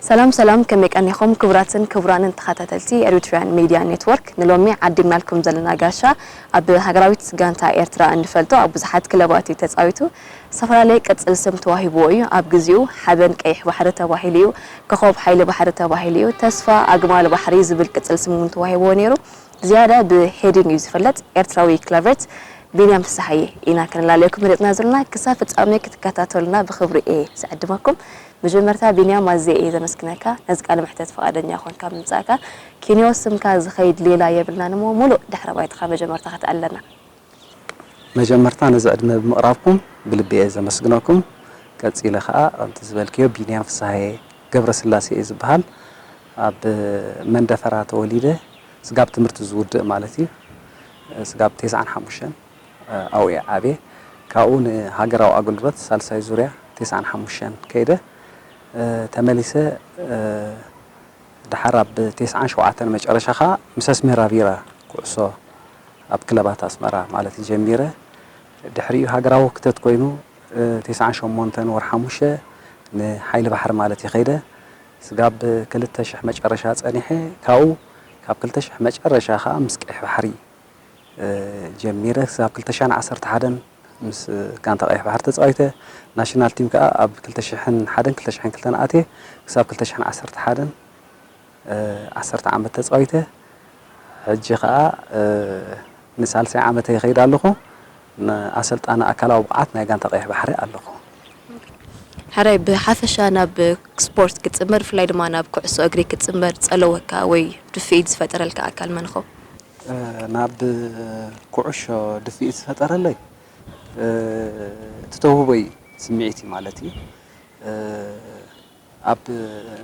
ሰላም ሰላም፣ ከመይ ቀኒኹም ክቡራትን ክቡራንን ተኸታተልቲ ኤሪትሪያን ሚድያ ኔትወርክ? ንሎሚ ዓዲምናልኩም ዘለና ጋሻ ኣብ ሃገራዊት ጋንታ ኤርትራ እንፈልጦ ኣብ ብዙሓት ክለባት እዩ ተጻዊቱ። ዝተፈላለየ ቅጽል ስም ተዋሂብዎ እዩ። ኣብ ግዚኡ ሓበን ቀይሕ ባሕሪ ተባሂሉ እዩ። ኮኾብ ሓይሊ ባሕሪ ተባሂሉ እዩ። ተስፋ ኣግማል ባሕሪ ዝብል ቅጽል ስም እውን ተዋሂብዎ ነይሩ። ዝያዳ ብሄዲንግ እዩ ዝፍለጥ። ኤርትራዊ ክለቨርት ቢንያም ፍስሓየ ኢና ክንላለየኩም መሪጽና ዘለና። ክሳብ ፍጻሜ ክትከታተሉና ብኽብሪ እየ ዝዕድመኩም። መጀመርታ ቢንያም ኣዝየ እየ ዘመስግነካ ነዚ ቃለ መሕተት ፍቓደኛ ኮንካ ምምጻእካ። ኪንዮ ስምካ ዝኸይድ ሌላ የብልናን እሞ ሙሉእ ድሕረ ባይታኻ መጀመርታ ክትኣለና። መጀመርታ ነዚ ዕድመ ብምቕራብኩም ብልቢ እየ ዘመስግነኩም። ቀጺለ ኸኣ ከምቲ ዝበልክዮ ቢንያም ፍስሃየ ገብረስላሴ እየ ዝበሃል። ኣብ መንደፈራ ተወሊደ ስጋብ ትምህርቲ ዝውድእ ማለት እዩ። ስጋብ ተስዓን ሓሙሽተን ኣብኡ እየ ዓብየ። ካብኡ ንሃገራዊ ኣገልግሎት ሳልሳይ ዙርያ ተስዓን ሓሙሽተን ከይደ ተመሊሰ ደሓር ኣብ ተስዓን ሸውዓተን መጨረሻ ኸኣ ምስ ኣስመራ ቢራ ኩዕሶ ኣብ ክለባት ኣስመራ ማለት ጀሚረ። ድሕሪኡ ሃገራዊ ክተት ኮይኑ ተስዓን ሸሞንተን ወርሒ ሓሙሽተ ንሓይሊ ባሕሪ ማለት ከይደ ስጋብ ክልተ ሽሕ መጨረሻ ጸኒሐ። ካብኡ ካብ ክልተ ሽሕ መጨረሻ ኸኣ ምስ ቀይሕ ባሕሪ ጀሚረ ክሳብ ክልተ ሽሕን ዓሰርተ ሓደን ምስ ጋንታ ቀይሕ ባሕሪ ተጻዊተ። ናሽናል ቲም ከኣ ኣብ ክልተ ሽሕን ሓደን ክልተ ሽሕን ክልተን ኣትየ ክሳብ ክልተ ሽሕን ዓሰርተ ሓደን ዓሰርተ ዓመት ተጻዊተ። ሕጂ ከኣ ንሳልሳይ ዓመተይ ይኸይድ ኣለኹ። ንኣሰልጣኒ ኣካላዊ ብቕዓት ናይ ጋንታ ቀይሕ ባሕሪ ኣለኹ። ሕራይ ብሓፈሻ ናብ ስፖርት ክትጽንበር ብፍላይ ድማ ናብ ኩዕሶ እግሪ ክትጽንበር ጸለወካ ወይ ድፍኢት ዝፈጠረልካ ኣካል መንኸው? ናብ ኩዕሾ ድፍኢት ዝፈጠረለይ እቲ ተውህቦይ ስምዒት እዩ ማለት እዩ። ኣብ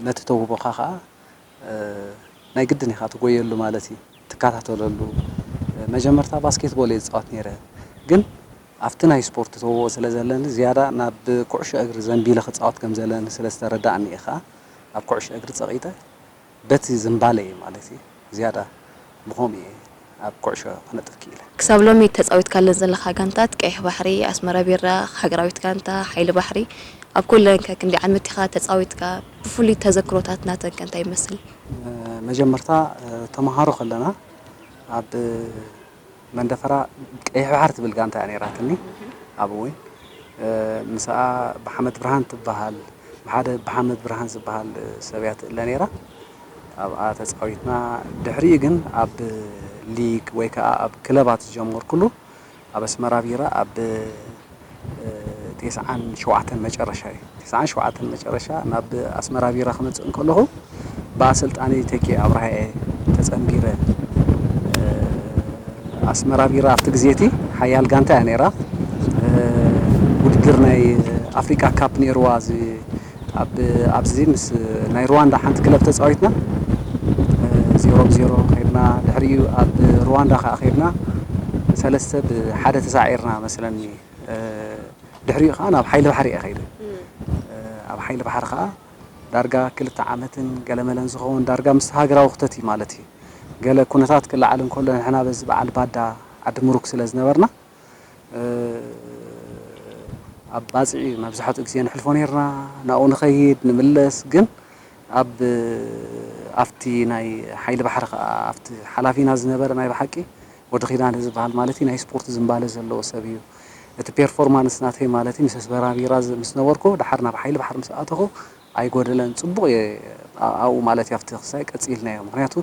ነቲ ተውህቦኻ ኸኣ ናይ ግድን ኢኻ ትጎየሉ ማለት እዩ፣ ትከታተለሉ። መጀመርታ ባስኬትቦል እየ ዝጻወት ነይረ፣ ግን ኣብቲ ናይ ስፖርት ተውህቦ ስለ ዘለኒ ዝያዳ ናብ ኩዕሾ እግሪ ዘንቢለ ክጻወት ከም ዘለኒ ስለ ዝተረዳእኒ እየ ኸኣ ኣብ ኩዕሾ እግሪ ጸቒጠ። በቲ ዝንባለ እየ ማለት እዩ። ዝያዳ ብኸምኡ እየ ኣብ ኩዕሾ ክነጥፍ ክኢለ። ክሳብ ሎሚ ተጻዊትካለን ዘለኻ ጋንታት ቀይሕ ባሕሪ፣ ኣስመራ ቢራ፣ ሃገራዊት ጋንታ፣ ሓይሊ ባሕሪ፣ ኣብ ኩለን ከ ክንደይ ዓመት ኢኻ ተጻዊትካ? ብፍሉይ ተዘክሮታት ናተን ከ እንታይ ይመስል? መጀመርታ ተምሃሮ ከለና ኣብ መንደፈራ ቀይሕ ባሕሪ ትብል ጋንታ እያ ነይራትኒ። ኣብኡ እውን ምስኣ ብሓመድ ብርሃን ትበሃል ብሓደ ብሓመድ ብርሃን ዝበሃል ሰብ እያ ትእለ ነይራ። ኣብኣ ተፃዊትና። ድሕሪኡ ግን ኣብ ሊግ ወይ ከዓ ኣብ ክለባት ዝጀመርኩሉ ኣብ ኣስመራ ቢራ ኣብ ተስዓን ሸውዓተን መጨረሻ እዩ። ተስዓን ሸውዓተን መጨረሻ ናብ ኣስመራ ቢራ ክመፅእ እንከለኹ ብኣሰልጣኒ ተኪ ኣብርሃ እየ ተፀንቢረ። ኣስመራ ቢራ ኣብቲ ግዜ እቲ ሓያል ጋንታ እያ ነይራ። ውድድር ናይ ኣፍሪቃ ካፕ ነይርዋ ኣብዚ ኣብዚ ምስ ናይ ሩዋንዳ ሓንቲ ክለብ ተፃዊትና ዜሮ ብዜሮ ከይድና። ድሕሪኡ ኣብ ሩዋንዳ ከዓ ከይድና ሰለስተ ብሓደ ተሳዒርና መስለኒ። ድሕሪኡ ከዓ ናብ ሓይሊ ባሕሪ እየ ከይደ። ኣብ ሓይሊ ባሕሪ ከዓ ዳርጋ ክልተ ዓመትን ገለመለን ዝኸውን ዳርጋ ምስ ሃገራዊ ክተት እዩ ማለት እዩ። ገለ ኩነታት ክለዓል እንከሎ ንሕና በዚ በዓል ባዳ ዓዲ ምሩክ ስለ ዝነበርና ኣብ ባጽዒ መብዛሕትኡ ግዜ ንሕልፎ ነይርና። ናብኡ ንኸይድ ንምለስ ግን ኣብ ኣብቲ ናይ ሓይሊ ባሕሪ ከዓ ኣብቲ ሓላፊና ዝነበረ ናይ ብሓቂ ወዲ ኪዳነ ዝበሃል ማለት እዩ ናይ ስፖርት ዝንባለ ዘለዎ ሰብ እዩ። እቲ ፔርፎርማንስ ናተይ ማለት እዩ ምስ ኣስመራ ቢራ ምስ ነበርኩ ደሓር ናብ ሓይሊ ባሕሪ ምስ ኣተኹ ኣይጎደለን። ፅቡቕ እየ ኣብኡ ማለት እዩ ኣብቲ ክሳይ ቀፂልናዮ። ምክንያቱ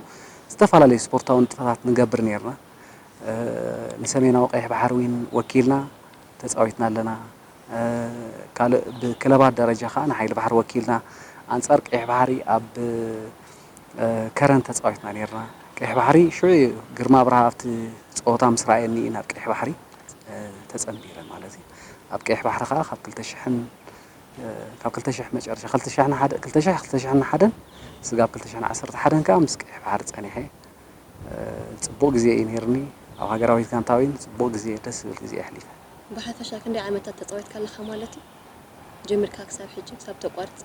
ዝተፈላለዩ ስፖርታዊ ንጥፈታት ንገብር ነይርና። ንሰሜናዊ ቀይሕ ባሕሪ እውን ወኪልና ተፃዊትና ኣለና። ካልእ ብክለባት ደረጃ ከዓ ንሓይሊ ባሕሪ ወኪልና ኣንፃር ቀይሕ ባሕሪ ኣብ ከረን ተፃዊትና ነይርና። ቀይሕ ባሕሪ ሽዑ እዩ ግርማ ኣብርሃ ኣብቲ ፀወታ ምስ ረኣየኒ እዩ ናብ ቀይሕ ባሕሪ ተፀንቢረ ማለት እዩ። ኣብ ቀይሕ ባሕሪ ከዓ ካብ ክልተ ሽሕን ካብ ክልተ ሽሕ መጨረሻ ክልተ ሽሕን ሓደ ክልተ ሽሕ ክልተ ሽሕን ሓደን ስጋብ ክልተ ሽሕን ዓሰርተ ሓደን ከዓ ምስ ቀይሕ ባሕሪ ፀኒሐ። ፅቡቕ ግዜ እዩ ነይርኒ። ኣብ ሃገራዊት ጋንታ እውን ፅቡቕ ግዜ ደስ ዝብል ግዜ ኣሕሊፈ። ብሓፈሻ ክንደይ ዓመታት ተፃዊትካ ኣለኻ ማለት እዩ? ጀሚርካ ክሳብ ሕጂ ክሳብ ተቋርፅ?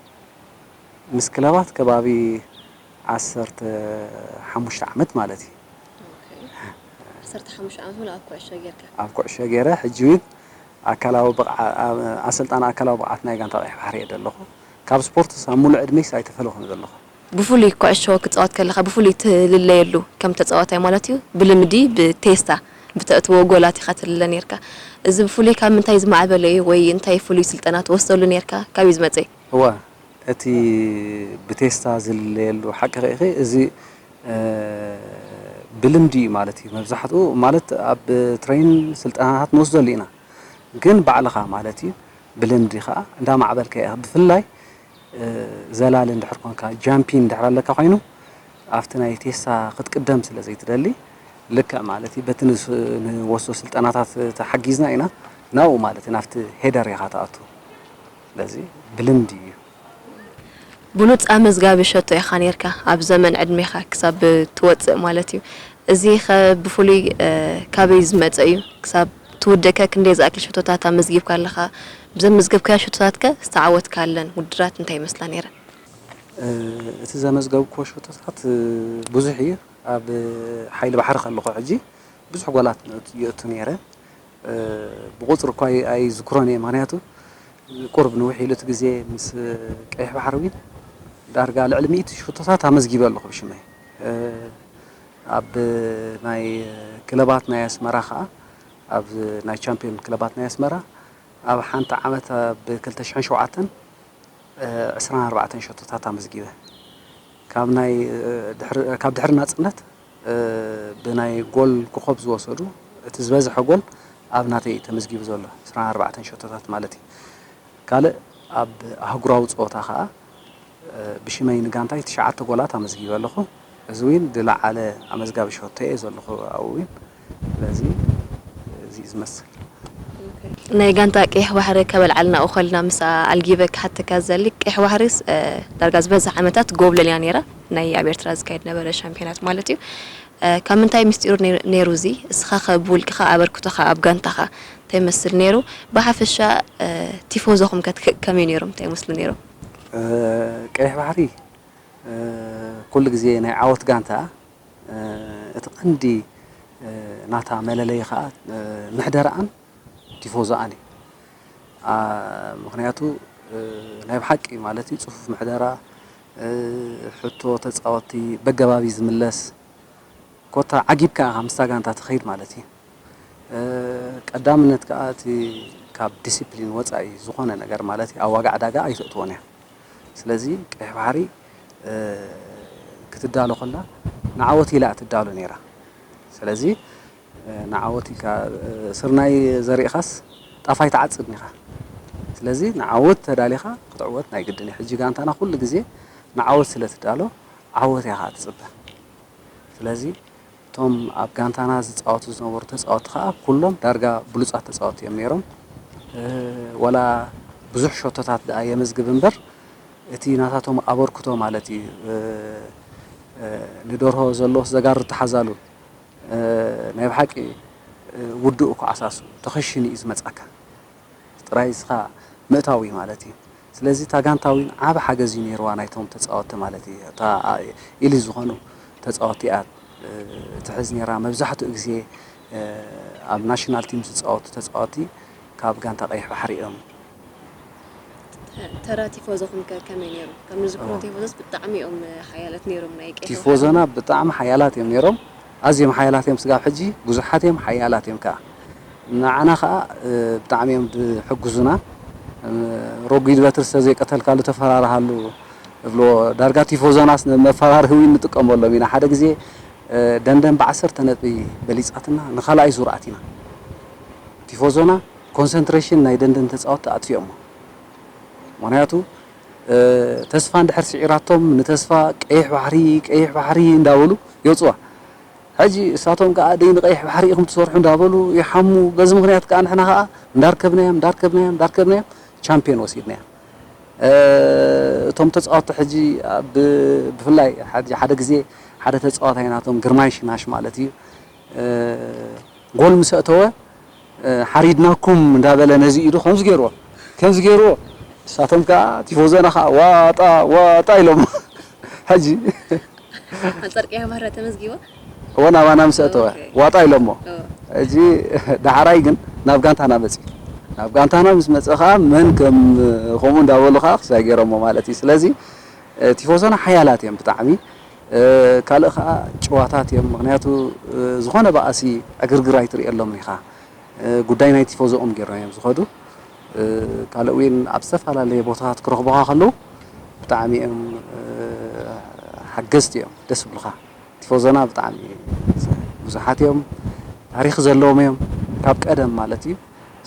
ምስ ክለባት ከባቢ ዓሰርተ ሓሙሽተ ዓመት ማለት እዩ። ዓሰርተ ሓሙሽተ ዓመት ሙሉ ኣብ ኩዕሾ ጌርካ? ኣብ ኩዕሾ ገይረ ሕጂ እውን ኣካላዊ ብቕዓ ኣሰልጣኒ ኣካላዊ ብቕዓት ናይ ጋንታ ቀይሕ ባሕሪ እየ ዘለኹ። ካብ ስፖርትስ ኣብ ሙሉእ ዕድመይስ ኣይተፈለኹን ዘለኹ። ብፍሉይ ኩዕሾ ክትጻወት ከለኻ ብፍሉይ ትልለየሉ ከም ተጻዋታይ ማለት እዩ። ብልምዲ ብቴስታ ብተእትዎ ጎላት ኢኻ ትልለ ነርካ። እዚ ብፍሉይ ካብ ምንታይ ዝማዕበለ እዩ ወይ እንታይ ፍሉይ ስልጠና ትወስደሉ ነርካ? ካበይ ዝመጸ እዩ? እወ፣ እቲ ብቴስታ ዝልለየሉ ሓቂ ኸኢኺ፣ እዚ እ፣ ብልምዲ እዩ ማለት እዩ። መብዛሕትኡ ማለት ኣብ ትሬን ስልጠናታት ንወስደሉ ኢና፣ ግን ባዕልኻ ማለት እዩ ብልምዲ ኸዓ እንዳማዕበልካ ኢኻ። ብፍላይ እ፣ ዘላሊ እንድሕር ኮንካ ጃምፒን እንድሕር ኣለካ ኮይኑ ኣብቲ ናይ ቴስታ ክትቅደም ስለ ዘይትደሊ ልክዕ ማለት እዩ በቲ ንስ- ንወስዶ ስልጠናታት ተሓጊዝና ኢና ናብኡ ማለት እዩ ናብቲ ሄደር ኢኻ ትኣቱ። ስለዚ ብልምዲ እዩ። ብሉጽ ኣመዝጋቢ ሸቶ ኢኻ ኔርካ ኣብ ዘመን ዕድሜኻ ክሳብ ትወጽእ ማለት እዩ። እዚ ኸ ብፍሉይ ካበይ ዝመጸ እዩ? ክሳብ ትውድእከ ክንደይ ዝኣክል ሸቶታት ኣመዝጊብካ ኣለኻ? ብዘመዝገብካዮ ሸቶታትከ ዝተዓወትካለን ውድድራት እንታይ ይመስላ ኔረን? እቲ ዘመዝገብኩዎ ሸቶታት ብዙሕ እዩ። ኣብ ሓይሊ ባሕሪ ከለኹ ሕጂ ብዙሕ ጎላት የእቱ ነይረ። ብቑፅሪ እኳ ኣይዝክሮን እየ፣ ምኽንያቱ ቁርብ ንውሕ ኢሉ እቲ ግዜ ምስ ቀይሕ ባሕሪ እውን ዳርጋ ልዕሊ ሚእቲ ሸቶታት ኣመዝጊበ ኣለኹ ብሽመይ። ኣብ ናይ ክለባት ናይ ኣስመራ ከዓ፣ ኣብ ናይ ቻምፒዮን ክለባት ናይ ኣስመራ ኣብ ሓንቲ ዓመት ኣብ ክልተ ሽሕን ሸውዓተን ዕስራን ኣርባዕተን ሸቶታት ኣመዝጊበ። ካብ ናይ ድሕሪ ካብ ድሕሪ ናጽነት ብናይ ጎል ኮኾብ ዝወሰዱ እቲ ዝበዝሐ ጎል ኣብ ናተይ ተመዝጊቡ ዘሎ ዕስራን ኣርባዕተን ሸቶታት ማለት እዩ። ካልእ ኣብ ኣህጉራዊ ጸወታ ከኣ ብሽመይ ንጋንታይ ትሽዓተ ጎላት ኣመዝጊበ ኣለኹ። እዚ እውን ዝለዓለ ኣመዝጋቢ ሸቶ እየ ዘለኹ ኣብኡ እውን። ስለዚ እዚ እዩ ዝመስል። ናይ ጋንታ ቀይሕ ባሕሪ ከበልዓልና እኾልና ምስ ኣልጊበ ክሓተካ ዝደሊ ቀይሕ ባሕሪስ ዳርጋ ዝበዝሕ ዓመታት ጎብለል እያ ነይራ ናይ ኣብ ኤርትራ ዝካየድ ነበረ ሻምፒዮናት ማለት እዩ። ካብ ምንታይ ምስጢሩ ነይሩ እዚ እስኻ ከ ብውልቅኻ ኣበርክቶኻ ኣብ ጋንታኻ እንታይ ይመስል ነይሩ? ብሓፈሻ ቲፎዞኹም ከ ከመይ ነይሮም እንታይ ይመስሉ ነይሮም? ቀይሕ ባሕሪ ኩሉ ግዜ ናይ ዓወት ጋንታ እቲ ቀንዲ ናታ መለለይ ከዓ ምሕደራኣን ቲፎዞኣን እዩ። ምኽንያቱ ናይ ብሓቂ ማለት እዩ ፅፉፍ ምሕደራ፣ ሕቶ ተፃወቲ በገባቢ ዝምለስ፣ ኮታ ዓጊብካ ኢኻ ምስታ ጋንታ ትኸይድ ማለት እዩ። ቀዳምነት ከዓ እቲ ካብ ዲሲፕሊን ወፃኢ ዝኾነ ነገር ማለት እዩ ኣብ ዋጋ ዕዳጋ ኣይተእትዎን እያ። ስለዚ ቀይሕ ባሕሪ ክትዳሎ ከላ ንዓወት ኢላ እያ ትዳሎ ነይራ። ስለዚ ንዓወት ኢልካ ስርናይ ዘሪእኻስ ጣፍ ኣይትዓጽድን ኢኻ። ስለዚ ንዓወት ተዳሊኻ ክትዕወት ናይ ግድን እዩ። ሕጂ ጋንታና ኩሉ ግዜ ንዓወት ስለ ትዳሎ ዓወት እያ ከዓ ትጽበ። ስለዚ እቶም ኣብ ጋንታና ዝጻወቱ ዝነበሩ ተጻወትቲ ከዓ ኩሎም ዳርጋ ብሉጻት ተጻወትቲ እዮም ነይሮም። ዋላ ብዙሕ ሸቶታት ደኣ የመዝግብ እምበር እቲ ናታቶም ኣበርክቶ ማለት እዩ። ንደርሆ ዘሎስ ዘጋር ተሓዛሉ ናይ ብሓቂ ውድኡ እኮ ዓሳሱ ተኸሽኑ እዩ ዝመጻካ። ጥራይ እስኻ ምእታው እዩ ማለት እዩ። ስለዚ እታ ጋንታ እውን ዓቢ ሓገዝ እዩ ነይርዋ ናይቶም ተጻወትቲ ማለት እዩ። እታ ኢሊ ዝኾኑ ተጻወትቲ እያ ትሕዝ ነይራ። መብዛሕትኡ ግዜ ኣብ ናሽናል ቲም ዝጻወቱ ተጻወትቲ ካብ ጋንታ ቀይሕ ባሕሪ እዮም። ተራ ቲፎዞኹም ከ ከመይ ነይሩ? ከም ንዝክሮ ቲፎዞስ ብጣዕሚ እዮም ሓያላት ነይሮም ናይ ቀይሕ ባሕሪ። ቲፎዞና ብጣዕሚ ሓያላት እዮም ነይሮም። ኣዝዮም ሓያላት እዮም ስጋብ ሕጂ ብዙሓት እዮም ሓያላት እዮም ከዓ። ንዓና ከዓ ብጣዕሚ እዮም ዝሕግዙና። ረጒድ በትሪ ዝተዘይቀተልካሉ ተፈራርሃሉ እብልዎ። ዳርጋ ቲፎዞናስ ንመፈራርሂ እውን ንጥቀመሎም ኢና። ሓደ ግዜ ደንደን ብዓሰርተ ነጥቢ በሊፃትና ንኻልኣይ ዙር ኣቲና። ቲፎዞና ኮንሰንትሬሽን ናይ ደንደን ተፃወትቲ ኣጥፊኦሞ። ምኽንያቱ ተስፋ እንድሕር ስዒራቶም ንተስፋ ቀይሕ ባሕሪ ቀይሕ ባሕሪ እንዳበሉ የውፅዋ። ሕጂ እሳቶም ከዓ ደይ ንቀይሕ ባሕሪ ኢኹም ትሰርሑ እንዳበሉ ይሓሙ። በዚ ምኽንያት ከዓ ንሕና ከዓ እንዳርከብናዮም እንዳርከብናዮም እንዳርከብናዮም ቻምፒዮን ወሲድናዮም። እቶም ተፃወትቲ ሕጂ ብፍላይ ሓደ ግዜ ሓደ ተፃዋታይ ናቶም ግርማይ ሽናሽ ማለት እዩ ጎል ምስ ኣእተወ ሓሪድናኩም እንዳበለ ነዚ ኢዱ ከምዚ ገይርዎ ከምዚ ገይርዎ ንሳቶም ከዓ ቲፎዞና ከዓ ዋጣ ዋጣ ኢሎም ሕጂ ኣንጻር ቀይሕ ባሕሪ ተመዝጊቡ እወ ናባና ምስ ኣእተወ ዋጣ ኢሎሞ ሕጂ ዳሕራይ ግን ናብ ጋንታና መፂ ናብ ጋንታና ምስ መጸ ከኣ መን ከም ከምኡ እንዳበሉ ከኣ ክሳይ ገይሮሞ ማለት እዩ። ስለዚ እ፣ ቲፎዞና ሓያላት እዮም ብጣዕሚ። እ፣ ካልእ ከኣ ጭዋታት እዮም። ምኽንያቱ እ፣ ዝኾነ ባእሲ ዕግርግር ኣይትርእየሎም ኢኻ። እ፣ ጉዳይ ናይ ቲፎዞኦም ገይሮም እዮም ዝኸዱ። እ፣ ካልእ እውን ኣብ ዝተፈላለየ ቦታታት ክረኽቡኻ ከለዉ ብጣዕሚ እዮም እ፣ ሓገዝቲ እዮም፣ ደስ ይብሉኻ። ቲፎዞና ብጣዕሚ ብዙሓት እዮም፣ ታሪኽ ዘለዎም እዮም፣ ካብ ቀደም ማለት እዩ።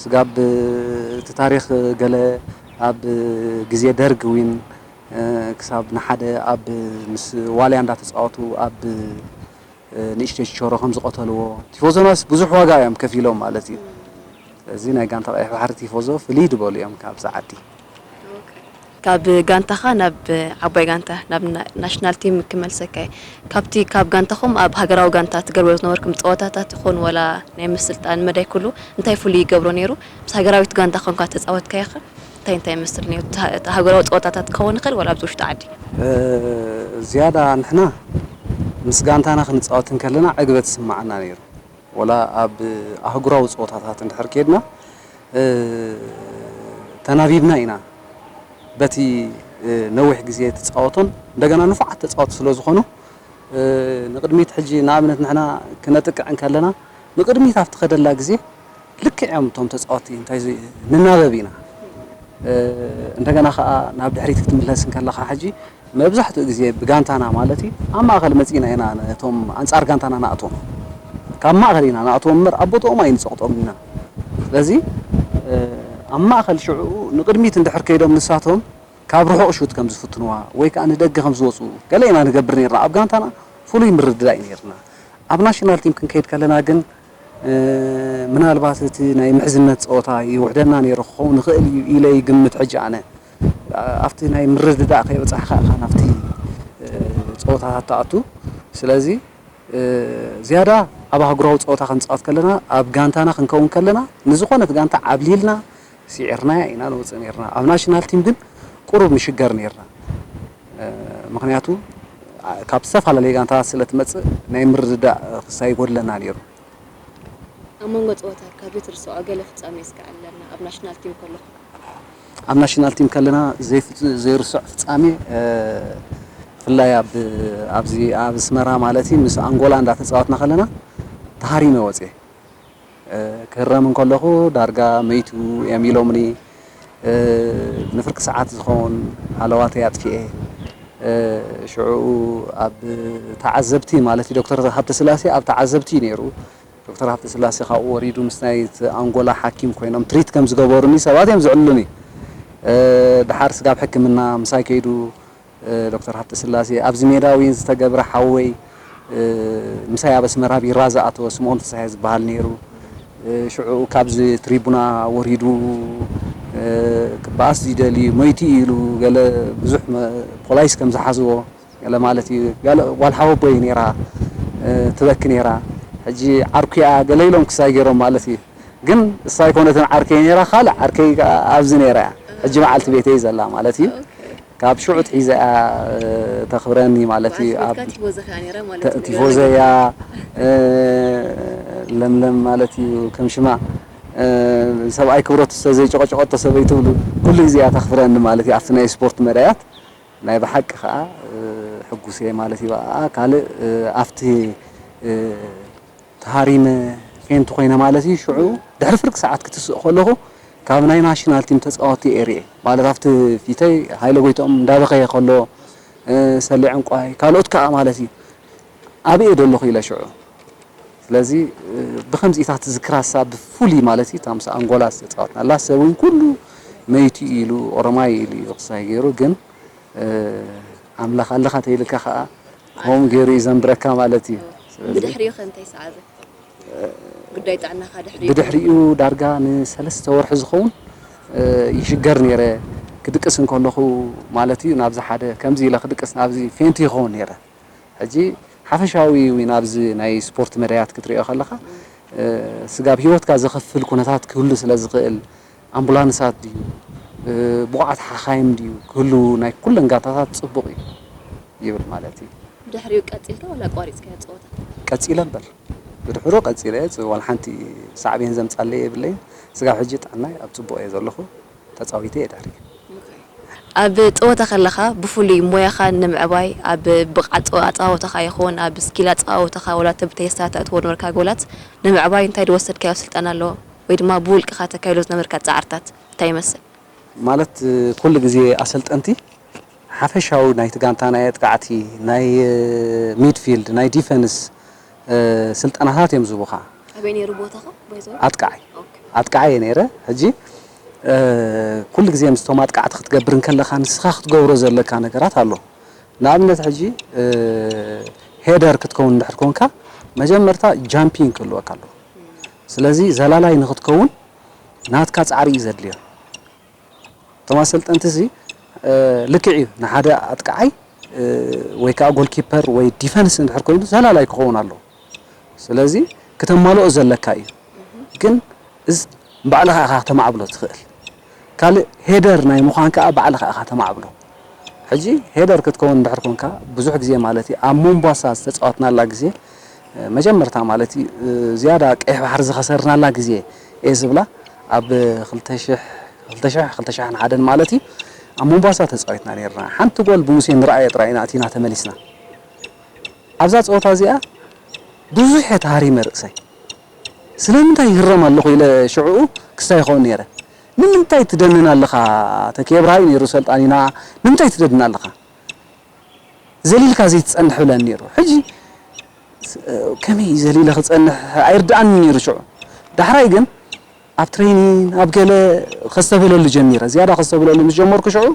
ስጋብ እቲ ታሪኽ ገለ ኣብ ግዜ ደርግ እውን ክሳብ ንሓደ ኣብ ምስ ዋልያ እንዳተፃወቱ ኣብ ንእሽተይ ችቾሮ ከም ዝቐተልዎ ቲፎዞናስ ብዙሕ ዋጋ እዮም ከፊሎም ማለት እዩ። ስለዚ ናይ ጋንታ ቀይሕ ባሕሪ ቲፎዞ ፍልይ ዝበሉ እዮም ካብዛ ዓዲ። ካብ ጋንታኻ ናብ ዓባይ ጋንታ ናብ ናሽናል ቲም ክመልሰካ እየ። ካብቲ ካብ ጋንታኹም ኣብ ሃገራዊ ጋንታ ትገብርዎ ዝነበርኩም ፀወታታት ይኹን ወላ ናይ ምስልጣን መዳይ ኩሉ እንታይ ፍሉይ ይገብሮ ነይሩ? ምስ ሃገራዊት ጋንታ ኮንካ ተፃወትካዮ ኸ እንታይ እንታይ ይመስል ነይሩ? እቲ ሃ- እቲ ሃገራዊ ፀወታታት ክኸውን ይኽእል ወላ ኣብዚ ውሽጢ ዓዲ? ዝያዳ ንሕና ምስ ጋንታና ክንፃወት እንከለና ዕግበት ይስማዓና ነይሩ። ወላ ኣብ ኣህጉራዊ ፀወታታት እንድሕር ከይድና ተናቢብና ኢና። በቲ ነዊሕ ግዜ ትፃወቶን እንደገና ንፉዓት ተፃወቲ ስለ ዝኾኑ ንቅድሚት ሕጂ ንኣብነት ንሕና ክነጥቅዕ እንከለና ንቅድሚት ኣብ ትኸደላ ግዜ ልክዕ እዮም እቶም ተፃወቲ እንታይ ንናበብ ኢና። እንደገና ከዓ ናብ ድሕሪት ክትምለስ እንከለካ ሕጂ መብዛሕትኡ ግዜ ብጋንታና ማለት እዩ ኣብ ማእኸል መፂና ኢና ነቶም ኣንፃር ጋንታና ንኣትዎም። ካብ ማእኸል ኢና ንኣትዎም እምበር ኣብ ቦትኦም ኣይንፀቕጦም ኢና። ስለዚ ኣብ ማእኸል ሽዑ ንቕድሚት እንድሕር ከይዶም ንሳቶም ካብ ርሑቕ ሹት ከም ዝፍትንዋ ወይ ከዓ ንደገ ከም ዝወፁ ገለ ኢና ንገብር ነርና። ኣብ ጋንታና ፍሉይ ምርድዳእ እዩ ነርና። ኣብ ናሽናል ቲም ክንከይድ ከለና ግን ምናልባት እቲ ናይ ምሕዝነት ፀወታ ይውሕደና ነይሩ ክኸውን ይኽእል እዩ ኢለ ይግምት። ሕጂ ኣነ ኣብቲ ናይ ምርድዳእ ከይበፃሕካ ኢኻ ናብቲ ፀወታታት ትኣቱ። ስለዚ ዝያዳ ኣብ ኣህጉራዊ ፀወታ ክንፃወት ከለና ኣብ ጋንታና ክንከውን ከለና ንዝኾነት ጋንታ ዓብሊልና ስዒርናያ ኢና ንወፅእ ነርና። ኣብ ናሽናል ቲም ግን ቁሩብ ንሽገር ነርና። ምኽንያቱ ካብ ዝተፈላለየ ጋንታታት ስለ ትመፅእ ናይ ምርድዳእ ክሳይ ይጎድለና ነይሩ። ኣብ መንጎ ፀወታ ካብ ዘይትርስዖ ገለ ፍፃሜ እስከ ኣለና ኣብ ናሽናል ቲም ከለኹ? ኣብ ናሽናል ቲም ከለና ዘይርሶዕ ፍፃሜ ብፍላይ ኣብዚ ኣብ ኣስመራ ማለት እዩ ምስ ኣንጎላ እንዳተፃወትና ከለና ተሃሪመ ወፅየ። ክህረም እንከለኹ ዳርጋ መይቱ እዮም ኢሎምኒ። ንፍርቂ ሰዓት ዝኸውን ሃለዋተይ ኣጥፊኤ ሽዑኡ ኣብ ተዓዘብቲ ማለት እዩ ዶክተር ሃብተስላሴ ኣብ ተዓዘብቲ እዩ ነይሩ። ዶክተር ሃብተስላሴ ካብኡ ወሪዱ ምስ ናይ ኣንጎላ ሓኪም ኮይኖም ትሪት ከም ዝገበሩኒ ሰባት እዮም ዝዕሉኒ። ድሓር ስጋብ ሕክምና ምሳይ ከይዱ ዶክተር ሃብተስላሴ ኣብዚ ሜዳ እውን ዝተገብረ ሓወይ ምሳይ ኣብ ኣስመራ ቢራ ዝኣተወ ስምኦን ፍስሃየ ዝበሃል ነይሩ። ሽዑ ካብዚ ትሪቡና ወሪዱ ክበኣስ ዝደሊ ሞይቲ ኢሉ ገለ ብዙሕ ፖላይስ ከም ዝሓዝዎ ገለ ማለት እዩ። ገለ ጓል ሓወቦይ ነይራ ትበኪ ነይራ። ሕጂ ዓርኩያ ገለ ኢሎም ክሳይ ገይሮም ማለት እዩ። ግን እሳ ኣይኮነትን ዓርከይ ነይራ፣ ካልእ ዓርከይ ከኣ ኣብዚ ነይራ እያ። ሕጂ መዓልቲ ቤተይ ዘላ ማለት እዩ። ካብ ሽዑ ትሒዘ እያ ተኽብረኒ ማለት እዩ። ኣብ ቲፎዘያ ለምለም ማለት እዩ ከም ሽማ ሰብኣይ ክብረቱ ስለ ዘይጨቀጨቀቶ ሰበይቱ ብሉ ኩሉ ግዜ እያ ተኽብረኒ ማለት እዩ። ኣብቲ ናይ ስፖርት መዳያት ናይ ብሓቂ ከዓ ሕጉስ እየ ማለት እዩ። ከዓ ካልእ ኣብቲ ተሃሪመ ፌንት ኮይነ ማለት እዩ። ሽዑ ድሕሪ ፍርቂ ሰዓት ክትስእ ከለኹ ካብ ናይ ናሽናል ቲም ተፃወቲ እየ ሪኤ ማለት ኣብቲ ፊተይ ሃይለ ጎይትኦም እንዳበኸየ ከሎ ሰሌ ዕንቋይ ካልኦት ከዓ ማለት እዩ ኣበየ ደለኹ ኢለ ሽዑ ስለዚ ብከምዚኢታት ዝክራሳ ብፉሉይ ማለት እዩ እታ ምስ ኣንጎላ ዝተፃወትናላ ሰብ እውን ኩሉ መይቱ ኢሉ ኦሮማይ ኢሉ እዩ ክሳይ ገይሩ ግን ኣምላኽ ኣለኻ ተይልካ ከዓ ከምኡ ገይሩ እዩ ዘንብረካ ማለት እዩ። ስለዚ ብድሕሪኡ ከ እንታይ ሰዓበ? ጉዳይ ጥዕናኻ ድሕሪኡ ብድሕሪኡ ዳርጋ ንሰለስተ ወርሒ ዝኸውን ይሽገር ነይረ። ክድቅስ እንከለኹ ማለት እዩ ናብዚ ሓደ ከምዚ ኢለ ክድቅስ ናብዚ ፌንት ይኸውን ነይረ። ሕጂ ሓፈሻዊ እውን ኣብዚ ናይ ስፖርት መዳያት ክትሪኦ ከለኻ ስጋብ ሂወትካ ዘኸፍል ኩነታት ክህሉ ስለ ዝኽእል ኣምቡላንሳት ድዩ ብቑዓት ሓኻይም ድዩ ክህልው ናይ ኩለን ጋንታታት ፅቡቕ እዩ ይብል ማለት እዩ። ድሕሪኡ ቀፂልካ ዋላ ኣቋሪፅካዮ ፀወታ? ቀፂለ በል። ብድሕሩ ቀጺለ፣ ጽ-፣ ዋላ ሓንቲ ሳዕቤን ዘምጻለይ የብለይን። ስጋብ ሕጂ ጥዕናይ ኣብ ጽቡቕ እየ ዘለኹ። ተጻዊተ እየ ድሕሪ። ኣብ ጸወታ ከለኻ ብፍሉይ ሞያኻ ንምዕባይ፣ ኣብ ብቕዓት ጸወ-፣ ኣጸዋውታኻ ይኹን ኣብ ስኪል ኣጸዋውታኻ፣ ወላ ተብተየስታ ተእትዎ ነበርካ ጎላት ንምዕባይ እንታይ ዝወሰድካዮ ስልጠና ኣሎ? ወይ ድማ ብውልቅኻ ተካይዶ ዝነበርካ ጻዕርታት እንታይ ይመስል? ማለት፣ ኩሉ ግዜ ኣሰልጠንቲ ሓፈሻዊ ናይቲ ጋንታ ናይ ኣጥቃዕቲ፣ ናይ ሚድፊልድ፣ ናይ ዲፈንስ ስልጠናታት እዮም ዝህቡኻ። ኣበይ ነይሩ ቦታኻ? ባይዘው ኣጥቃዓይ ኣጥቃዓይ እየ ነይረ። ሕጂ ኩሉ ግዜ ምስቶም ኣጥቃዕቲ ክትገብር እንከለኻ ንስኻ ክትገብሮ ዘለካ ነገራት ኣሎ። ንኣብነት ሕጂ ሄደር ክትከውን እንድሕር ኮንካ መጀመርታ ጃምፒንግ ክህልወካ ኣለዎ። ስለዚ ዘላላይ ንክትከውን ናትካ ጻዕሪ እዩ ዘድልዮ። እቶም ኣሰልጠንቲ እዚ ልክዕ እዩ፣ ንሓደ ኣጥቃዓይ ወይ ከዓ ጎልኪፐር ወይ ዲፈንስ እንድሕር ኮይኑ ዘላላይ ክኸውን ኣለዎ። ስለዚ ክተማልኦ ዘለካ እዩ። ግን እዚ ባዕልኻ ኢኻ ክተማዕብሎ ትኽእል። ካልእ ሄደር ናይ ምዃን ከዓ ባዕልኻ ኢኻ ተማዕብሎ። ሕጂ ሄደር ክትከውን እንድሕር ኮንካ ብዙሕ ግዜ ማለት እዩ ኣብ ሞምባሳ ዝተፃወትናላ ግዜ መጀመርታ ማለት እዩ ዝያዳ ቀይሕ ባሕሪ ዝኸሰርናላ ግዜ እየ ዝብላ ኣብ ክልተ ሽሕ ክልተ ሽሕ ክልተ ሽሕን ሓደን ማለት እዩ ኣብ ሞምባሳ ተፃዊትና ነርና። ሓንቲ ጎል ብሙሴ ንረኣየ ጥራይ ኢና ኣቲና ተመሊስና። ኣብዛ ፀወታ እዚኣ ብዙሕ እየ ተሃሪመ ርእሰይ። ስለምንታይ ይህረም ኣለኹ ኢለ ሽዕኡ ክስታይ ይኸውን ነይረ። ንምንታይ ትደንን ኣለኻ? ተኪኤ ብርሃ እዩ ነይሩ ሰልጣኒና። ንምንታይ ትደንን ኣለኻ? ዘሊልካ ዘይትጸንሕ ብለኒ ነይሩ። ሕጂ ከመይ እዩ ዘሊለ ክጸንሕ ኣይርድኣኒ ነይሩ ሽዑ። ዳሕራይ ግን ኣብ ትሬኒን ኣብ ገለ ከስተብህለሉ ጀሚረ። ዝያዳ ከስተብህለሉ ምስ ጀመርኩ ሽዑ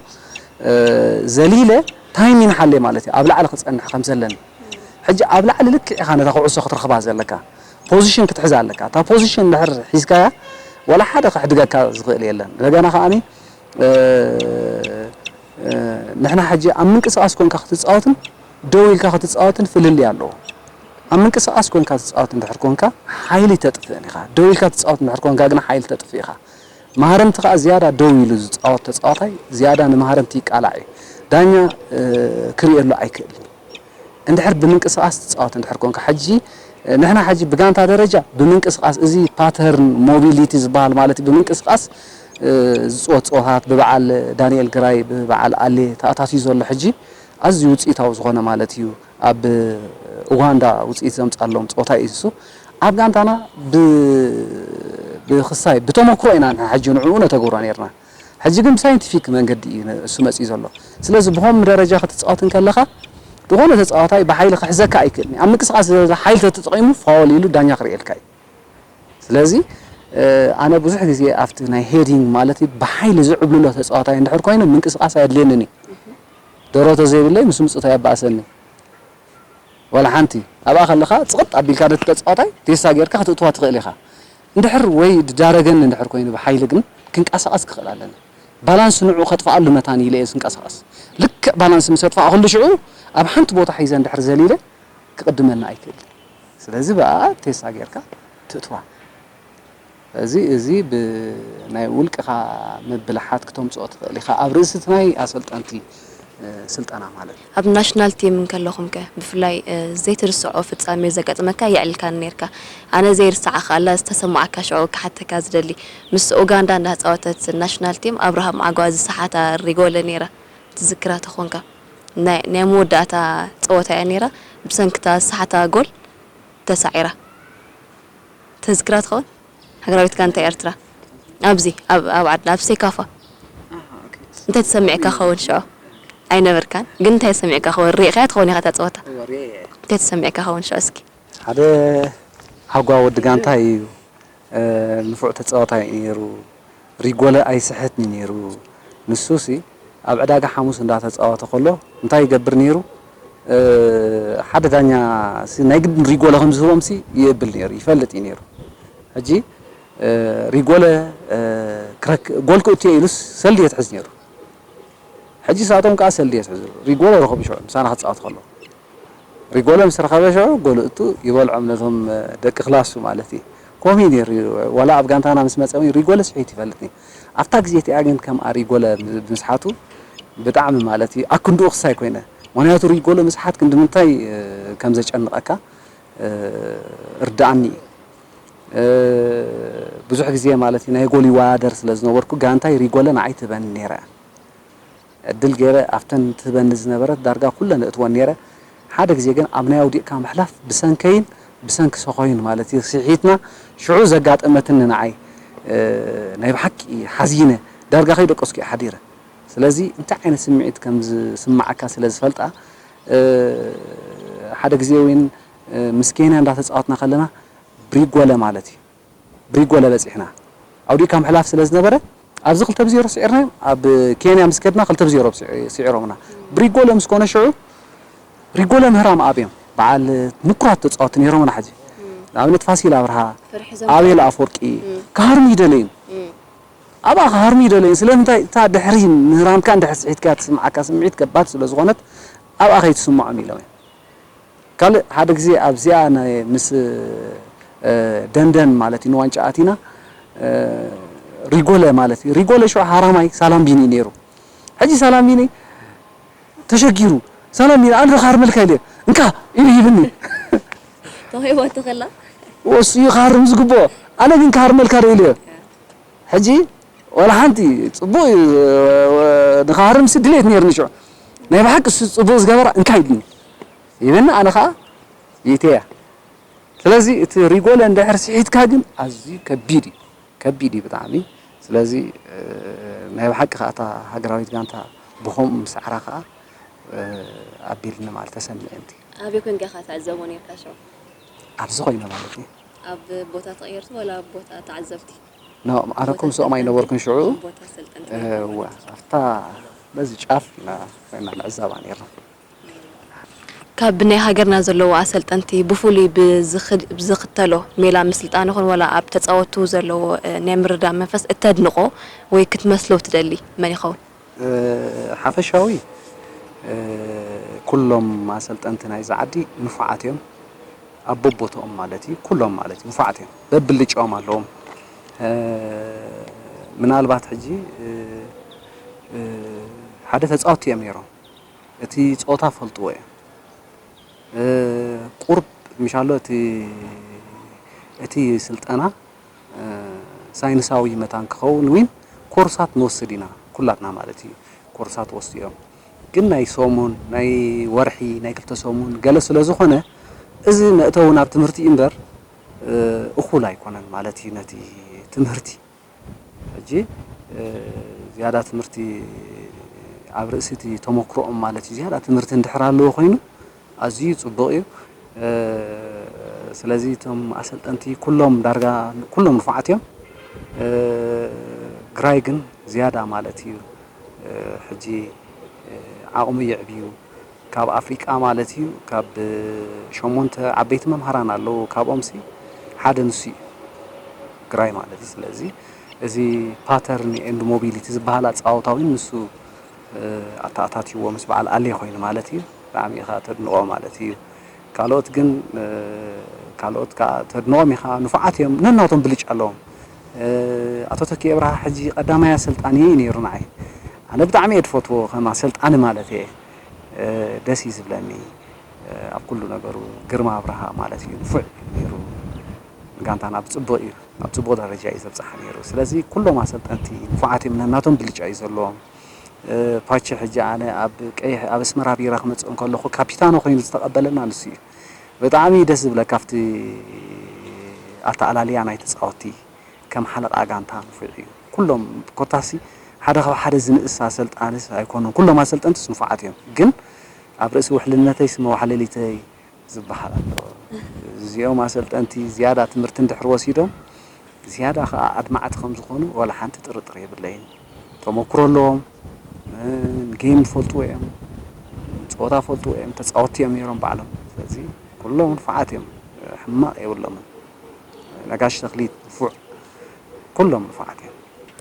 ዘሊለ ታይሚን ሓሌ ማለት እዩ ኣብ ላዕሊ ክጸንሕ ከም ዘለኒ። ሕጂ ኣብ ላዕሊ ልክዕ ኢኻ ነታ ኩዕሶ ክትረኽባ ዘለካ ፖዚሽን ክትሕዛ ኣለካ። እታ ፖዚሽን እንድሕር ሒዝካያ ዋላ ሓደ ከሕድገካ ዝኽእል የለን። እንደገና ከኣኒ ንሕና ሕጂ ኣብ ምንቅስቓስ ኮንካ ክትፃወትን ደው ኢልካ ክትፃወትን ፍልልይ ኣለዎ። ኣብ ምንቅስቓስ ኮንካ ትፃወት እንድሕር ኮንካ ሓይሊ ተጥፍእን ኢኻ። ደው ኢልካ ትፃወት እንድሕር ኮንካ ግና ሓይሊ ተጥፍእ ኢኻ። መሃረምቲ ከዓ ዝያዳ ደው ኢሉ ዝፃወት ተፃዋታይ ዝያዳ ንመሃረምቲ ይቃላዕ እዩ። ዳኛ ክርእየሉ ኣይክእልን። እንድሕር ብምንቅስቓስ ትፃወት እንድሕር ኮንካ ሕጂ ንሕና ሕጂ ብጋንታ ደረጃ ብምንቅስቓስ እዚ ፓተርን ሞቢሊቲ ዝበሃል ማለት እዩ። ብምንቅስቓስ ዝፅወት ፀወታት ብበዓል ዳንኤል ግራይ ብበዓል ኣሌ ተኣታትዩ ዘሎ ሕጂ ኣዝዩ ውፅኢታዊ ዝኾነ ማለት እዩ። ኣብ ኡጋንዳ ውፅኢት ዘምፃሎም ፀወታ እዩ እሱ። ኣብ ጋንታና ብክሳይ ብተመክሮ ኢና ንሕና ሕጂ ንዕኡ ነተግብሮ ነርና። ሕጂ ግን ብሳይንቲፊክ መንገዲ እዩ እሱ መፅኡ ዘሎ። ስለዚ ብኸም ደረጃ ክትፃወት እንከለኻ ዝኾነ ተፃዋታይ ብሓይሊ ክሕዘካ ኣይክእልን። ኣብ ምንቅስቃስ ሓይሊ ተተጠቂሙ ፋወል ኢሉ ዳኛ ክርእየልካ እዩ። ስለዚ ኣነ ብዙሕ ግዜ ኣብቲ ናይ ሄዲንግ ማለት ብሓይሊ ዝዕብልሎ ተፃዋታይ እንድሕር ኮይኑ ምንቅስቃስ ኣየድልየንን እዩ። ደሮ ተዘይብለይ ምስ ምፅቶ የባእሰኒ። ዋላ ሓንቲ ኣብኣ ከለኻ ፅቕጥ ኣቢልካ ነቲ ተፃዋታይ ቴሳ ጌርካ ክትእትዋ ትኽእል ኢኻ። እንድሕር ወይ ድዳረገኒ እንድሕር ኮይኑ ብሓይሊ ግን ክንቀሳቐስ ክኽእል ኣለኒ። ባላንስ ንዑ ከጥፍኣሉ መታን ኢለ እየ ዝንቀሳቐስ። ልክዕ ባላንስ ምስ ኣጥፋእኩሉ ሽዑ ኣብ ሓንቲ ቦታ ሒዘ እንድሕር ዘሊለ ክቕድመኒ ኣይክእል። ስለዚ ብኣ ቴሳ ጌርካ ትእትዋ። እዚ እዚ ብናይ ውልቅኻ ምብልሓት ክተምፅኦ ትኽእል ኢኻ ኣብ ርእሲ እቲ ናይ ኣሰልጠንቲ ስልጠና ማለት እዩ። ኣብ ናሽናል ቲም እንከለኹም ከ ብፍላይ ዘይትርስዖ ፍጻሜ ዘጋጥመካ የዕልልካኒ ነርካ። ኣነ ዘይርሳዓ ክኣላ ዝተሰማዓካ ሽዑ ክሓተካ ዝደሊ ምስ ኡጋንዳ እንዳተጻወተት ናሽናል ቲም ኣብርሃም ዓጓ ዝሰሓታ ሪጎለ ነይራ ትዝክራ ተኾንካ ናይ ናይ መወዳእታ ጸወታ እያ ነይራ ብሰንክታ ዝሰሓታ ጎል ተሳዒራ ተዝክራ ትኸውን። ሃገራዊት ጋንታ ኤርትራ ኣብዚ ኣብ ኣብ ዓድና ኣብ ሴካፋ እንታይ ተሰሚዕካ ኸውን ሽዑ? ኣይነበርካን ግን እንታይ ተሰሚዕካ ኸውን? ሪኢኻያ ትኸውን ኢኻ እታ ፀወታ። እንታይ ተሰሚዕካ ኸውን ሽዑ እስኪ? ሓደ ሓጓ ወዲ ጋንታ እዩ። ንፉዕ ተፃዋታይ እዩ ነይሩ። ሪጎለ ኣይስሕትን እዩ ነይሩ። ንሱ ሲ ኣብ ዕዳጋ ሓሙስ እንዳተፃወተ ከሎ እንታይ ይገብር ነይሩ? ሓደ ዳኛ ሲ ናይ ግድን ሪጎለ ከም ዝህቦም ሲ ይእብል ነይሩ፣ ይፈልጥ እዩ ነይሩ። ሕጂ ሪጎለ ክረክ ጎል ክእቱ ኢሉስ ሰልዲ የትሕዝ ነይሩ። ሕጂ ሳቶም ከኣ ሰልዲ የትሕዙ። ሪጎለ ረኸቡ ሽዑ ምሳና ክጻወት ከሎ ሪጎለ ምስ ረኸበ ሽዑ ጎል እቱ ይበልዖም ነቶም ደቂ ክላሱ ማለት እዩ። ኮሚ ነይሩ ዋላ ኣብ ጋንታና ምስ መጸ ሪጎለ ስሒት ይፈልጥኒ። ኣብታ ግዜ እቲኣ ግን ከም ኣሪጎለ ምስሓቱ ብጣዕሚ ማለት እዩ ኣክንድኡ ክሳይ ኮይነ። ምክንያቱ ሪጎለ ምስሓት ክንዲ ምንታይ ከም ዘጨንቐካ እ፣ እርድኣኒ እዩ። እ፣ ብዙሕ ግዜ ማለት እዩ ናይ ጎል ይወዳደር ስለ ዝነበርኩ፣ ጋንታይ ሪጎለ ንዓይ ትህበኒ ነይራ። ዕድል ገይረ ኣብተን ትህበኒ ዝነበረት ዳርጋ ኩለን እእትወን ነይረ። ሓደ ግዜ ግን ኣብ ናይ ኣውዲቕካ ምሕላፍ ብሰንከይን ብሰንኪ ሰኾይን ማለት እዩ ስሒትና፣ ሽዑ ዘጋጠመትኒ ንዓይ፣ እ፣ ናይ ብሓቂ ሓዚነ፣ ዳርጋ ከይደቀስኩ እየ ሓዲረ። ስለዚ እንታይ ዓይነት ስምዒት ከም ዝስምዓካ ስለ ዝፈልጣ፣ እ፣ ሓደ ግዜ እውን፣ እ፣ ምስ ኬንያ እንዳተጻወትና ከለና ብሪጎለ ማለት እዩ። ብሪጎለ በጺሕና። ኣውዲቕካ ምሕላፍ ስለ ዝነበረ ኣብዚ ክልተ ብዜሮ ስዒርናዮም፣ ኣብ ኬንያ ምስ ከድና ክልተ ብዜሮ ስዒ-፣ ስዒሮምና። ብሪጎለ ምስ ኮነ ሽዑ ሪጎለ ምህራም ኣብዮም በዓል ምኩራት ተጻወትቲ ነይሮምና። ሕጂ ንኣብነት ፋሲል ኣብርሃ፣ ፍርሒ ዘምጽኡ። ኣቤል ኣፈወርቂ እም። ክሃርሙ ይደለዩን። እም። ኣብኣ ክሃርሙ ይደለዩን። ስለምንታይ? እታ ድሕሪ ምህራምካ እንድሕር ስሒትካ ትስምዓካ ስምዒት ከባድ ስለ ዝኾነት ኣብኣ ከይትስምዖም ኢሎም እዮም። ካልእ ሓደ ግዜ ኣብዚኣ ናይ ምስ፣ እ፣ ደንደን ማለት እዩ ንዋንጫ ኣቲና፣ እ፣ ሪጎለ ማለት እዩ። ሪጎለ ሽዑ ሃራማይ ሳላምቢኒ እዩ ነይሩ። ሕጂ ሳላምቢኒ ተሸጊሩ፣ ሳላምቢኒ ኣነ ዶ ክሃርመልካ ኢለ፣ እንካ ኢሉ ሂብኒ። ተዋሂቦ ተኸላ? ወሱ እዩ ክሃርም ዝግብኦ። ኣነ ግን ክሃርመልካ ዶ ኢለ። ሕጂ ዋላ ሓንቲ ጽቡቕ እዩ፣ ንኽሃርምሲ ድሌት ነይርኒ ሽዑ። ናይ ብሓቂ እሱ ጽቡቕ ዝገበራ እንታይ ኢልኒ ይብኒ፣ ኣነ ኸኣ ይእተያ። ስለዚ እቲ ሪጎለ እንድሕር ስሒትካ ግን ኣዝዩ ከቢድ እዩ፣ ከቢድ እዩ ብጣዕሚ። ስለዚ፣ እ፣ ናይ ብሓቂ ኸኣ እታ ሃገራዊት ጋንታ ብኸምኡ ምስዓራ ኸኣ፣ እ፣ ኣቢልኒ ማለት ተሰሚዑንቲ። ኣበይ ኮንካ ኢኻ ትዕዘቦ ነይርካ ሽዑ? ኣብዚ ኮይነ ማለት እዩ። ኣብ ቦታ ተቐየርቲ ዋላ ኣብ ቦታ ተዓዘብቲ? ኖ፣ ኣነ ቦታ ከም ሰኦም ኣሰልጠንቲ? ኣይነበርኩን ሽዑ። ኣብ ቦታ ኣሰልጠንቲ እ፣ ነይርካ እወ፣ ማለት እዩ። ኣብታ በዚ ጫፍ ኢና ኮይና ንዕዘባ ነይርና። ካብ ናይ ሃገርና ዘለዉ ኣሰልጠንቲ ብፍሉይ ብዝኽ-፣ ብዝኽተሎ ሜላ ምስልጣን ይኹን ዋላ ኣብ ተጻወቱ ዘለዎ፣ እ፣ ናይ ምርዳእ መንፈስ እተድንቖ ወይ ክትመስሎ ትደሊ መን ይኸውን? እ፣ ሓፈሻዊ፣ እ፣ ኩሎም ኣሰልጠንቲ ናይዚ ዓዲ ንፉዓት እዮም። ኣብ በቦትኦም ማለት እዩ፣ ኩሎም ማለት እዩ፣ ንፉዓት እዮም። በብልጫኦም ኣለዎም። እ፣ ምናልባት ሕጂ፣ እ፣ እ፣ ሓደ ተጻወትቲ እዮም ነይሮም። እቲ ጸወታ ፈልጥዎ እዮም። እ፣ ቁርብ ምሻሎ እቲ፣ እቲ ስልጠና፣ እ፣ ሳይንሳዊ መታን ክኸውን ዊን ኮርሳት ንወስድ ኢና፣ ኩላትና ማለት እዩ። ኮርሳት ወስዱ እዮም። ግን ናይ ሰሙን፣ ናይ ወርሒ፣ ናይ ክልተ ሰሙን ገለ ስለ ዝኾነ፣ እዚ መእተዊ ናብ ትምህርቲ እምበር፣ እ፣ እኹል ኣይኮነን ማለት እዩ ነቲ ትምህርቲ። ሕጂ፣ እ፣ ዝያዳ ትምህርቲ ኣብ ርእሲ እቲ ተመክሮኦም ማለት እዩ፣ ዝያዳ ትምህርቲ እንድሕር ኣለዎ ኮይኑ፣ ኣዝዩ ጽቡቕ እዩ። እ፣ ስለዚ እቶም ኣሰልጠንቲ ኩሎም ዳርጋ ኩሎም ንፉዓት እዮም። እ፣ ግራይ ግን ዝያዳ ማለት እዩ፣ እ፣ ሕጂ፣ እ፣ ዓቕሙ የዕብዩ። ካብ ኣፍሪቃ ማለት እዩ፣ ካብ ሸሞንተ ዓበይቲ መምሃራን ኣለዉ፣ ካብኦምሲ ሓደ ንሱ እዩ፣ ግራይ ማለት እዩ። ስለዚ እዚ ፓተርን ኤንድ ሞቢሊቲ ዝበሃል ኣጻዋውታ እውን ንሱ፣ እ፣ ኣተኣታትይዎ ምስ በዓል ኣሌ ኮይኑ ማለት እዩ። ብጣዕሚ ኢኻ ተድንቖ ማለት እዩ። ካልኦት ግን፣ እ፣ ካልኦት ከኣ ተድንቖም ኢኻ፣ ንፉዓት እዮም፣ ነናቶም ብልጫ ኣለዎም። እ፣ ኣቶ ተኪ ኣብርሃ ሕጂ ቀዳማይ ኣሰልጣኒ እዩ ነይሩ ንዓይ። ኣነ ብጣዕሚ እየ ዝፈትዎ ከም ኣሰልጣኒ ማለት እየ። እ፣ ደስ እዩ ዝብለኒ። እ፣ ኣብ ኩሉ ነገሩ ግርማ ኣብርሃ ማለት እዩ፣ ንፉዕ እዩ ነይሩ። ጋንታና ብጽቡቕ እዩ፣ ኣብ ጽቡቕ ደረጃ እዩ ዘብጽሓ ነይሩ። ስለዚ ኩሎም ኣሰልጠንቲ ንፉዓት እዮም፣ ነናቶም ብልጫ እዩ ዘለዎም። እ፣ ፓቸ ሕጂ ኣነ ኣብ ቀይሕ፣ ኣብ ኣስመራ ቢራ ክመጽእ እንከለኹ ካፒታኖ ኮይኑ ዝተቐበለና ንሱ እዩ። ብጣዕሚ ደስ ዝብለካ ኣብቲ ኣተኣላልያ ናይ ተጻወትቲ ከም ሓለቓ ጋንታ ንፉዕ እዩ። ኩሎም ኮታሲ ሓደ ካብ ሓደ ዝንእስ ኣሰልጣንስ ኣይኮኑን። ኩሎም ኣሰልጠንትስ ንፉዓት እዮም። ግን ኣብ ርእሲ ውሕልነተይስ መዋሕለሊተይ ዝበሃል ኣሎ። እዚኦም ኣሰልጠንቲ ዝያዳ ትምህርቲ እንድሕር ወሲዶም፣ ዝያዳ ኸኣ ኣድማዕቲ ከም ዝኾኑ ዋላ ሓንቲ ጥርጥር የብለይን። ተመክሮ ኣለዎም፣ እ፣ ንጌም ይፈልጥዎ እዮም፣ ጸወታ ይፈልጥዎ እዮም፣ ተጻወትቲ እዮም ነይሮም ባዕሎም። ስለዚ ኩሎም ንፉዓት እዮም፣ ሕማቕ የብሎምን። ነጋሽ ተኽሊት ንፉዕ፣ ኩሎም ንፉዓት እዮም።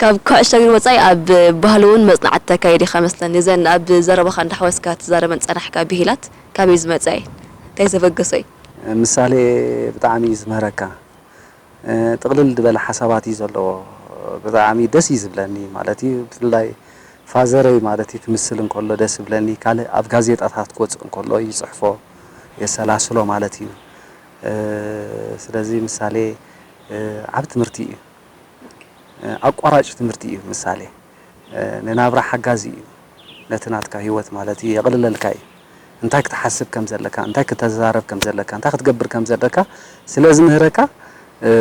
ካብ ኩዕሾ እግሪ ወጻኢ ኣብ ባህሊ እውን መጽናዕቲ ተካይድ ኢኻ መስለኒ። እዘን ኣብ ዘረባኻ እንዳሓወስካ ትዛረበን ጸናሕካ ብሂላት ካበይ ዝመጻ እየን? እንታይ ዘበገሶ እዩ? ምሳሌ ብጣዕሚ እዩ ዝምህረካ። እ፣ ጥቕልል ዝበለ ሓሳባት እዩ ዘለዎ። ብጣዕሚ ደስ እዩ ዝብለኒ ማለት እዩ። ብፍላይ ፋዘረይ ማለት እዩ ክምስል እንከሎ ደስ ዝብለኒ። ካልእ ኣብ ጋዜጣታት ክወጽእ እንከሎ ይጽሕፎ፣ የሰላስሎ ማለት እዩ። እ፣ ስለዚ ምሳሌ፣ እ፣ ዓቢ ትምህርቲ እዩ። እ፣ ኣቋራጭ ትምህርቲ እዩ። ምሳሌ፣ እ፣ ንናብራ ሓጋዚ እዩ። ነቲ ናትካ ህይወት ማለት እዩ፣ የቕልለልካ እዩ። እንታይ ክትሓስብ ከም ዘለካ፣ እንታይ ክተዛረብ ከም ዘለካ፣ እንታይ ክትገብር ከም ዘለካ ስለ ዝምህረካ፣ እ፣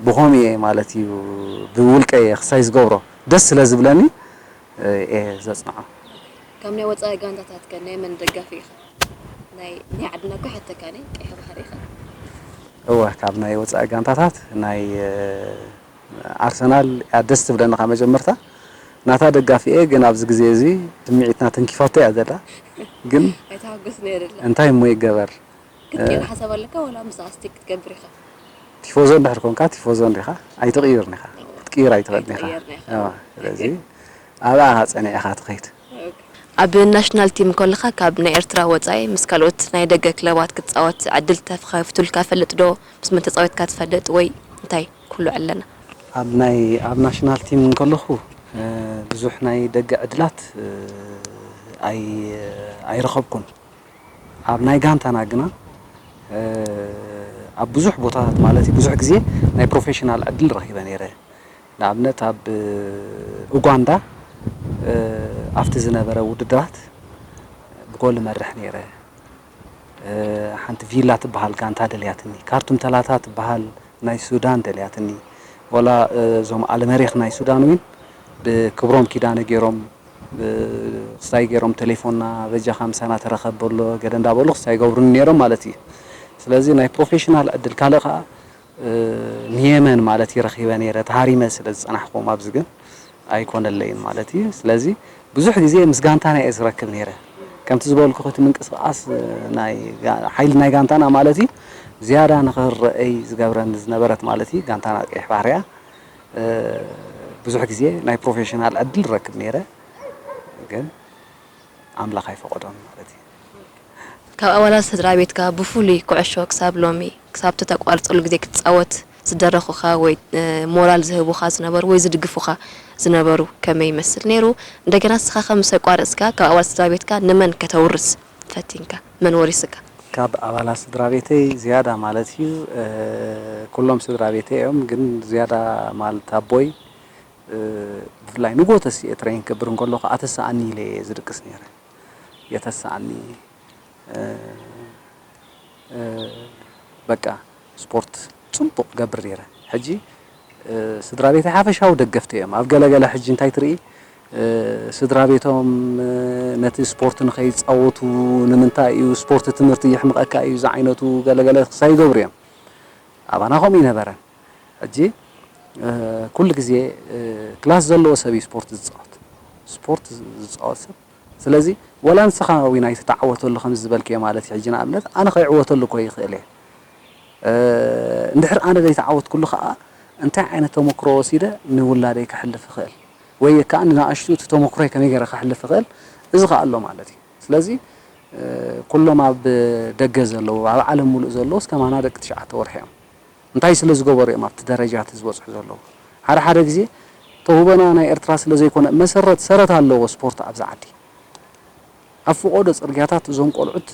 ብኸምኡ እየ ማለት እዩ፣ ብውልቀ እየ ክሳይ ዝገብሮ ደስ ስለ ዝብለኒ፣ እ፣ እየ ዘጽንዖ። ካብ ናይ ወጻኢ ጋንታታት ከ ናይ መን ደጋፊ ኢኻ? ናይ፣ ናይ ዓድና እኮ ሓተካ ናይ ቀይሕ ባሕሪ ኢኻ። እወ፣ ካብ ናይ ወጻኢ ጋንታታት ናይ፣ እ፣ ኣርሰናል እያ ደስ ትብለኒ ካብ መጀመርታ። ናታ ደጋፊ እየ፣ ግን ኣብዚ ግዜ እዚ ስምዒትና ተንኪፋቶ እያ ዘላ። ግን ኣይተሓጎስን እየ ደላ። እንታይ እሞ ይገበር? ክትቅይር እ፣ ሓሳብ ኣለካ ዋላ ምስኣ ስቲክ ክትገብር ኢኻ? ቲፎዞ እንድሕር ኮንካ ቲፎዞ እንዲኻ፣ ኣይትቕይርን ኢኻ። ክትቅይር ኣይትኽእልን ኢኻ። ኣይትቕየርን ኢኻ። እወ፣ ስለዚ ኣብኣ ኢኻ ጸኒዕኻ ትኸይድ። ኦኬ። ኣብ ናሽናል ቲም ከለኻ ካብ ናይ ኤርትራ ወጻኢ ምስ ካልኦት ናይ ደገ ክለባት ክትጻወት ዕድል ተኸፊቱልካ ይፈልጥ ዶ? ምስ መን ተጻዊትካ ትፈልጥ ወይ እንታይ ኩሉ ኣለና? ኣብ ናይ፣ ኣብ ናሽናል ቲም እንከለኹ፣ እ፣ ብዙሕ ናይ ደገ ዕድላት፣ እ፣ ኣይ-፣ ኣይረኸብኩን። ኣብ ናይ ጋንታና ግና፣ እ፣ ኣብ ብዙሕ ቦታታት ማለት እዩ፣ ብዙሕ ግዜ ናይ ፕሮፌሽናል ዕድል ረኺበ ነይረ። ንኣብነት ኣብ ኡጋንዳ፣ እ፣ ኣብቲ ዝነበረ ውድድራት ብጎል እመርሕ ነይረ። እ፣ ሓንቲ ቪላ ትበሃል ጋንታ ደልያትኒ፣ ካርቱም ተላታ ትበሃል ናይ ሱዳን ደልያትኒ። ወላ፣ እ፣ እዞም ኣልመሪኽ ናይ ሱዳን እውን ብክብሮም ኪዳነ ገይሮም፣ እ፣ ክስታይ ገይሮም ቴሌፎንና በጃኻ ምሳና ተረኸብ በሎ ገለ እንዳበሉ ክስታይ ይገብሩኒ ነይሮም ማለት እዩ። ስለዚ ናይ ፕሮፌሽናል ዕድል ካልእ ከዓ እ፣ ንየመን ማለት እዩ ረኺበ ነይረ፣ ተሃሪመ ስለ ዝጸናሕኩዎም ኣብዚ ግን ኣይኮነለይን ማለት እዩ። ስለዚ ብዙሕ ግዜ ምስ ጋንታና እየ ዝረክብ ነይረ። ከምቲ ዝበልኩ እቲ ምንቅስቓስ፣ እ፣ ናይ ጋ-፣ ሓይሊ ናይ ጋንታና ማለት እዩ ዝያዳ ንኽረአይ ዝገብረኒ ዝነበረት ማለት እዩ ጋንታና ቀይሕ ባሕሪ እያ። እ፣ ብዙሕ ግዜ ናይ ፕሮፌሽናል ዕድል ረክብ ነይረ፣ ግን ኣምላኽ ኣይፈቐዶን ማለት እዩ። ካብ ኣባላት ስድራ ቤትካ ብፍሉይ ኩዕሾ ክሳብ ሎሚ፣ ክሳብ እቲ ተቋርጸሉ ግዜ ክትጻወት ዝደረኹኻ ወይ፣ እ፣ ሞራል ዝህቡኻ ዝነበሩ ወይ ዝድግፉኻ ዝነበሩ ከመይ ይመስል ነይሩ? እንደገና ንስኻ ከ ምስ ኣቋረጽካ ካብ ኣባላት ስድራ ቤትካ ንመን ከተውርስ ፈቲንካ? መን ወሪስካ? ካብ ኣባላት ስድራ ቤተይ ዝያዳ ማለት እዩ፣ እ፣ ኩሎም ስድራ ቤተይ እዮም፣ ግን ዝያዳ ማለት ኣቦይ፣ እ፣ ብፍላይ ንግሆ ተሲኤ ትሬን ክገብር እንከለኹ ኣተስኣኒ ኢለ እየ ዝድቅስ ነይረ። የተስኣኒ፣ እ፣ እ፣ በቃ ስፖርት ጽቡቕ ገብር ነይረ። ሕጂ፣ እ፣ ስድራ ቤተይ ሓፈሻዊ ደገፍቲ እዮም። ኣብ ገለገለ ሕጂ እንታይ ትርኢ፣ እ፣ ስድራ ቤቶም፣ እ፣ ነቲ ስፖርት ንኸይጻወቱ፣ ንምንታይ እዩ ስፖርት ትምህርቲ የሕምቐካ እዩ ዝዓይነቱ ገለገለ ክሳይ ይገብሩ እዮም። ኣባና ከምኡ ይነበረን። ሕጂ፣ እ፣ ኩሉ ግዜ፣ እ፣ ክላስ ዘለዎ ሰብ እዩ ስፖርት ዝጻወት። ስፖርት ዝ-፣ ዝጻወት ሰብ። ስለዚ ወላ ንስኻ ዊን ኣይትተዓወተሉ ከምዚ ዝበልክዮ ማለት እዩ። ሕጂ ንኣብነት ኣነ ከይዕወተሉ እኮ ይኽእል እየ። እ፣ እንድሕር ኣነ ዘይተዓወትኩሉ ኸኣ እንታይ ዓይነት ተመክሮ ወሲደ ንውላደይ ከሕልፍ እኽእል? ወይ ከኣ ንንኣሽቱ እቲ ተመክሮይ ከመይ ገይረ ከሕልፍ እኽእል? እዚ ኸኣ ኣሎ ማለት እዩ። ስለዚ፣ እ፣ ኩሎም ኣብ ደገ ዘለዉ፣ ኣብ ዓለም ሙሉእ ዘለዉ፣ እስከማና ደቂ ትሽዓተ ወርሒ እዮም። እንታይ ስለ ዝገበሩ እዮም ኣብቲ ደረጃ እቲ ዝበጽሑ ዘለዉ? ሓደ ሓደ ግዜ ተውህቦና ናይ ኤርትራ ስለ ዘይኮነ፣ መሰረት፣ ሰረት ኣለዎ ስፖርት ኣብዚ ዓዲ። ኣብ ፈቖዶ ጽርግያታት እዞም ቆልዑት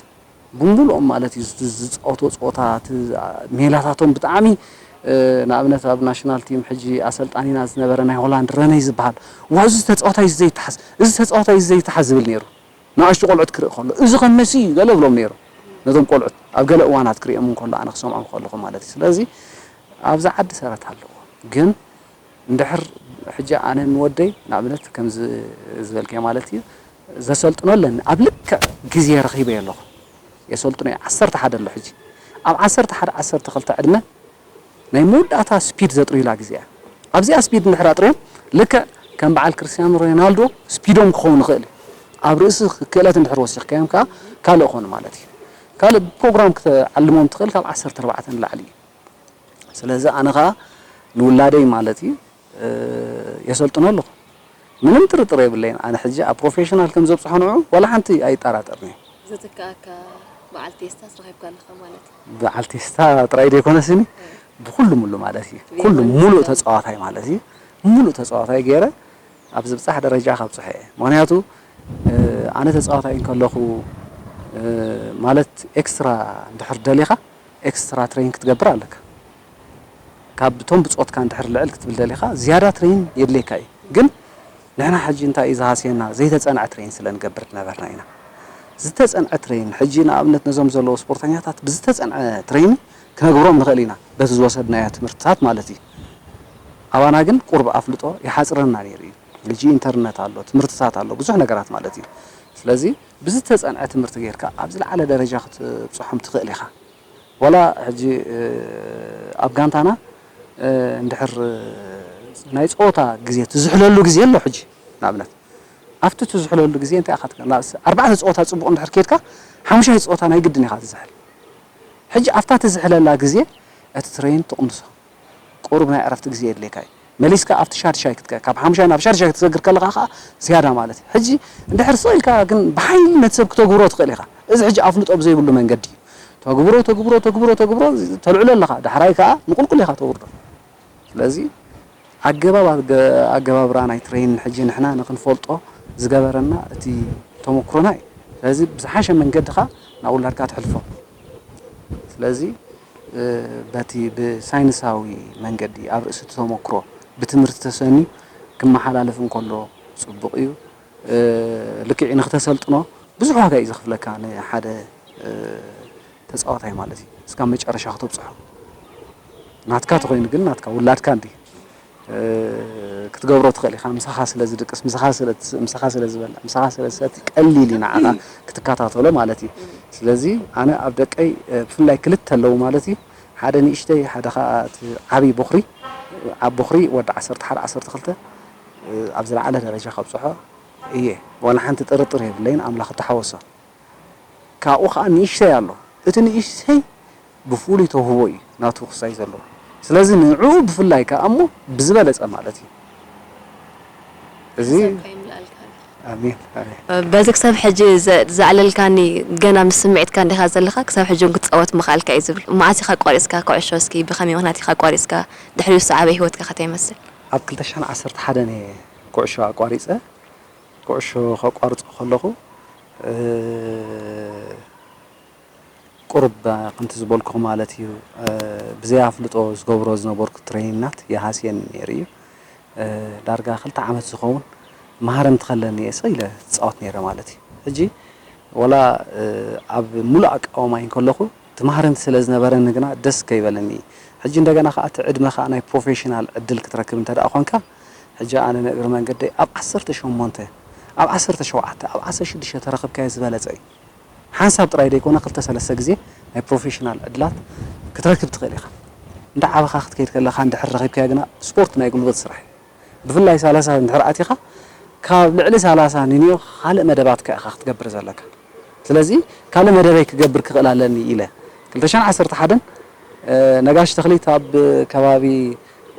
ብምሉኦም ማለት እዩ፣ ዝ-፣ ዝጻወትዎ ጸወታ፣ እቲ ሜላታቶም ብጣዕሚ፣ እ፣ ንኣብነት ኣብ ናሽናል ቲም ሕጂ ኣሰልጣኒና ዝነበረ ናይ ሆላንድ ረነይ ዝበሃል፣ "ዋው፣ እዚ ተጻዋታይ እዚ ዘይተሓዝ፣ እዚ ተጻዋታይ እዚ ዘይተሓዝ" ዝብል ነይሩ። ንኣሽቱ ቆልዑት ክርኢ ከሎ፣ "እዚ ከመሲ" ገለ እብሎም ነይሩ። ነቶም ቆልዑት ኣብ ገለ እዋናት ክርእዮም እንከሎ፣ ኣነ ክሰምዖም ከለኹ ማለት እዩ። ስለዚ ኣብዚ ዓዲ ሰረት ኣለዎ። ግን እንድሕር ሕጂ ኣነ ንወደይ ንኣብነት ከምዚ ዝበልክዮ ማለት እዩ፣ ዘሰልጥኖ ኣለኒ። ኣብ ልክዕ ግዜ ረኺበዮ ኣለኹ። የሰልጥኖ እየ። ዓሰርተ ሓደ ኣሎ ሕጂ። ኣብ ዓሰርተ ሓደ፣ ዓሰርተ ክልተ ዕድመ ናይ መወዳእታ ስፒድ ዘጥርዩላ ግዜ እያ። ኣብዚኣ ስፒድ እንድሕር ኣጥርዮም፣ ልክዕ ከም በዓል ክርስቲያኖ ሮናልዶ ስፒዶም ክኸውን ይኽእል እዩ። ኣብ ርእሲ ክእለት እንድሕር ወሲኽካዮም ከኣ ካልእ ኾኑ ማለት እዩ። ካልእ ፕሮግራም ክትዓልሞም ትኽእል ካብ ዓሰርተ ኣርባዕተ ንላዕሊ እዩ። ስለዚ ኣነ ኸኣ ንውላደይ ማለት እዩ፣ እ፣ የሰልጥኖ ኣለኹ። ምንም ጥርጥር የብለይን። ኣነ ሕጂ ኣብ ፕሮፌሽናል ከም ዘብጽሖ ንዑ ዋላ ሓንቲ ኣይጠራጠርን እየ። ዝትክኣካ በዓል ቴስታስ ረኺብካ ኣለኻ ማለት እዩ። በዓል ቴስታ ጥራይ ዘይኮነስኒ፣ እ። ብኹሉ ሙሉ ማለት እዩ። ብየማን ኩሉ ሙሉእ ጸጋም። ተጻዋታይ ማለት እዩ። ሙሉእ ተጻዋታይ ገይረ ኣብ ዝብጻሕ ደረጃ ከብጽሖ እየ። ምኽንያቱ፣ እ፣ ኣነ ተጻዋታይ እንከለኹ፣ እ፣ ማለት ኤክስትራ እንድሕር ደሊኻ፣ ኤክስትራ ትሬን ክትገብር ኣለካ። ካብ እቶም ብጾትካ እንድሕር ልዕል ክትብል ደሊኻ ዝያዳ ትሬን የድልየካ እዩ። ግን ንሕና ሕጂ እንታይ እዩ ዝሃስየና? ዘይተጸንዐ ትሬን ስለ ንገብር ዝነበርና ኢና። ዝተጸንዐ ትሬን፣ ሕጂ ንኣብነት ነዞም ዘለዉ ስፖርተኛታት ብዝተጸንዐ ትሬን ክነግብሮም ንኽእል ኢና፣ በቲ ዝወሰድናዮ ትምህርትታት ማለት እዩ። ኣባና ግን ቁሩብ ኣፍልጦ ይሓጽረና ነይሩ እዩ። ሕጂ ኢንተርነት ኣሎ፣ ትምህርትታት ኣሎ፣ ብዙሕ ነገራት ማለት እዩ። ስለዚ ብዝተጸንዐ ትምህርቲ ጌርካ ኣብ ዝለዓለ ደረጃ ክትብጽሖም ትኽእል ኢኻ። ዋላ ሕጂ ኣብ ጋንታና እንድሕር ናይ ፀወታ ግዜ ትዝሕለሉ ግዜ ኣሎ። ሕጂ ንኣብነት ኣብቲ ትዝሕለሉ ግዜ እንታይ ኢኻ ትገብር? ኣርባዕተ ፀወታ ፅቡቕ እንድሕር ከይድካ ሓሙሻይ ፀወታ ናይ ግድን ኢኻ ትዝሕል። ሕጂ ኣብታ ትዝሕለላ ግዜ እቲ ትሬን ትቕንሶ። ቁሩብ ናይ ዕረፍቲ ግዜ የድልየካ እዩ። መሊስካ ኣብቲ ሻድሻይ ክትከ ካብ ሓሙሻይ ናብ ሻድሻይ ክትሰግር ከለኻ ከዓ ዝያዳ ማለት እዩ። ሕጂ እንድሕር ስቕ ኢልካ ግን ብሓይሊ ነቲ ሰብ ክተግብሮ ትኽእል ኢኻ። እዚ ሕጂ ኣፍልጦ ብዘይብሉ መንገዲ እዩ። ተግብሮ ተግብሮ ተግብሮ ተግብሮ ተልዕሎ ኣለኻ፣ ዳሕራይ ከዓ ንቁልቁል ኢኻ ተውርዶ። ስለዚ ኣገባብ ኣገባብራ ናይ ትሬን ሕጂ ንሕና ንክንፈልጦ ዝገበረና እቲ ተመክሮና እዩ። ስለዚ ብዝሓሸ መንገዲ ከዓ ናብ ውላድካ ትሕልፎ። ስለዚ በቲ ብሳይንሳዊ መንገዲ ኣብ ርእሲ እቲ ተመክሮ ብትምህርቲ ተሰንዩ ክመሓላለፍ እንከሎ ፅቡቕ እዩ። ልክዕ ንክተሰልጥኖ ብዙሕ ዋጋ እዩ ዘኽፍለካ ንሓደ ተፃዋታይ ማለት እዩ። እስካብ መጨረሻ ክተብፅሖ ናትካ ተኾይኑ ግን ናትካ ውላድካ እንዲ ክትገብሮ ትኽእል ኢኻ። ምሳኻ ስለ ዝድቅስ፣ ምሳኻ ስለ ትስእ፣ ምሳኻ ስለ ዝበልዕ፣ ምሳኻ ስለ ዝሰቲ ቀሊል እዩ ንዓኻ ክትከታተሎ ማለት እዩ። ስለዚ ኣነ ኣብ ደቀይ ብፍላይ ክልተ ኣለዉ ማለት እዩ። ሓደ ንእሽተይ፣ ሓደ ኸዓ እቲ ዓብዪ ቦኽሪ፣ ዓብ ቦኽሪ ወዲ ዓሰርተ ሓደ ዓሰርተ ክልተ ኣብ ዝለዓለ ደረጃ ከብፅሖ እየ። ዋላ ሓንቲ ጥርጥር የብለይን፣ ኣምላኽ እተሓወሶ። ካብኡ ኸዓ ንእሽተይ ኣሎ። እቲ ንእሽተይ ብፍሉይ ተውህቦ እዩ ናቱ ክሳይ ዘለዎ። ስለዚ ንዕኡ ብፍላይ ከኣ እሞ ብዝበለጸ ማለት እዩ። እዚ ኣሜን፣ ኣሜን። በዚ ክሳብ ሕጂ ዘ-፣ ዘዕለልካኒ ገና ምስ ስምዒትካ እንዲኻ ዘለኻ፣ ክሳብ ሕጂ እውን ክትጻወት ምኽኣልካ እዩ ዝብል። መዓስ ኢኻ ኣቋሪጽካ ኩዕሾ? እስኪ ብኸመይ ምኽንያት ኢኻ ኣቋሪጽካ? ድሕሪኡ ዝሰዓበ ህይወትካ ከ እንታይ ይመስል? ኣብ ክልተ ሽሕን ዓሰርተ ሓደን እየ ኩዕሾ ኣቋሪጸ። ኩዕሾ ከቋርጾ ከለኹ፣ እ፣ ቁሩብ ከምቲ ዝበልኩኹ ማለት እዩ፣ እ፣ ብዘይ ኣፍልጦ ዝገብሮ ዝነበርኩ ትሬኒናት ይሃስየኒ ነይሩ እዩ። እ፣ ዳርጋ ክልተ ዓመት ዝኸውን መሃረምቲ ከለኒ እየ ስቕ ኢለ ዝጻወት ነይረ ማለት እዩ። ሕጂ ወላ፣ እ፣ ኣብ ሙሉእ ኣቃውማይ እንከለኹ እቲ መሃረምቲ ስለ ዝነበረኒ ግና ደስ ከይበለኒ። ሕጂ እንደገና ከኣ እቲ ዕድመ ከኣ ናይ ፕሮፌሽናል ዕድል ክትረክብ እንተ ደኣ ኾንካ፣ ሕጂ ኣነ ንእግሪ መንገደይ ኣብ ዓሰርተ ሸሞንተ፣ ኣብ ዓሰርተ ሸውዓተ፣ ኣብ ዓሰርተ ሽዱሽተ ተረኽብካዮ ዝበለጸ እዩ። ሓንሳብ ጥራይ ደይኮነ ክልተ ሰለስተ ግዜ ናይ ፕሮፌሽናል ዕድላት ክትረክብ ትኽእል ኢኻ። እንዳ ዓበኻ ክትከይድ ከለኻ እንድሕር ረኺብካዮ ግና ስፖርት ናይ ጉልበት ስራሕ እዩ። ብፍላይ ሰላሳ እንድሕር ኣቲኻ ካብ ልዕሊ ሰላሳ ንንዮ ካልእ መደባትካ ኢኻ ክትገብር ዘለካ። ስለዚ ካልእ መደበይ ክገብር ክኽእል ኣለኒ ኢለ ክልተ ሽሕን ዓሰርተ ሓደን፣ እ፣ ነጋሽ ተኽሊት ኣብ ከባቢ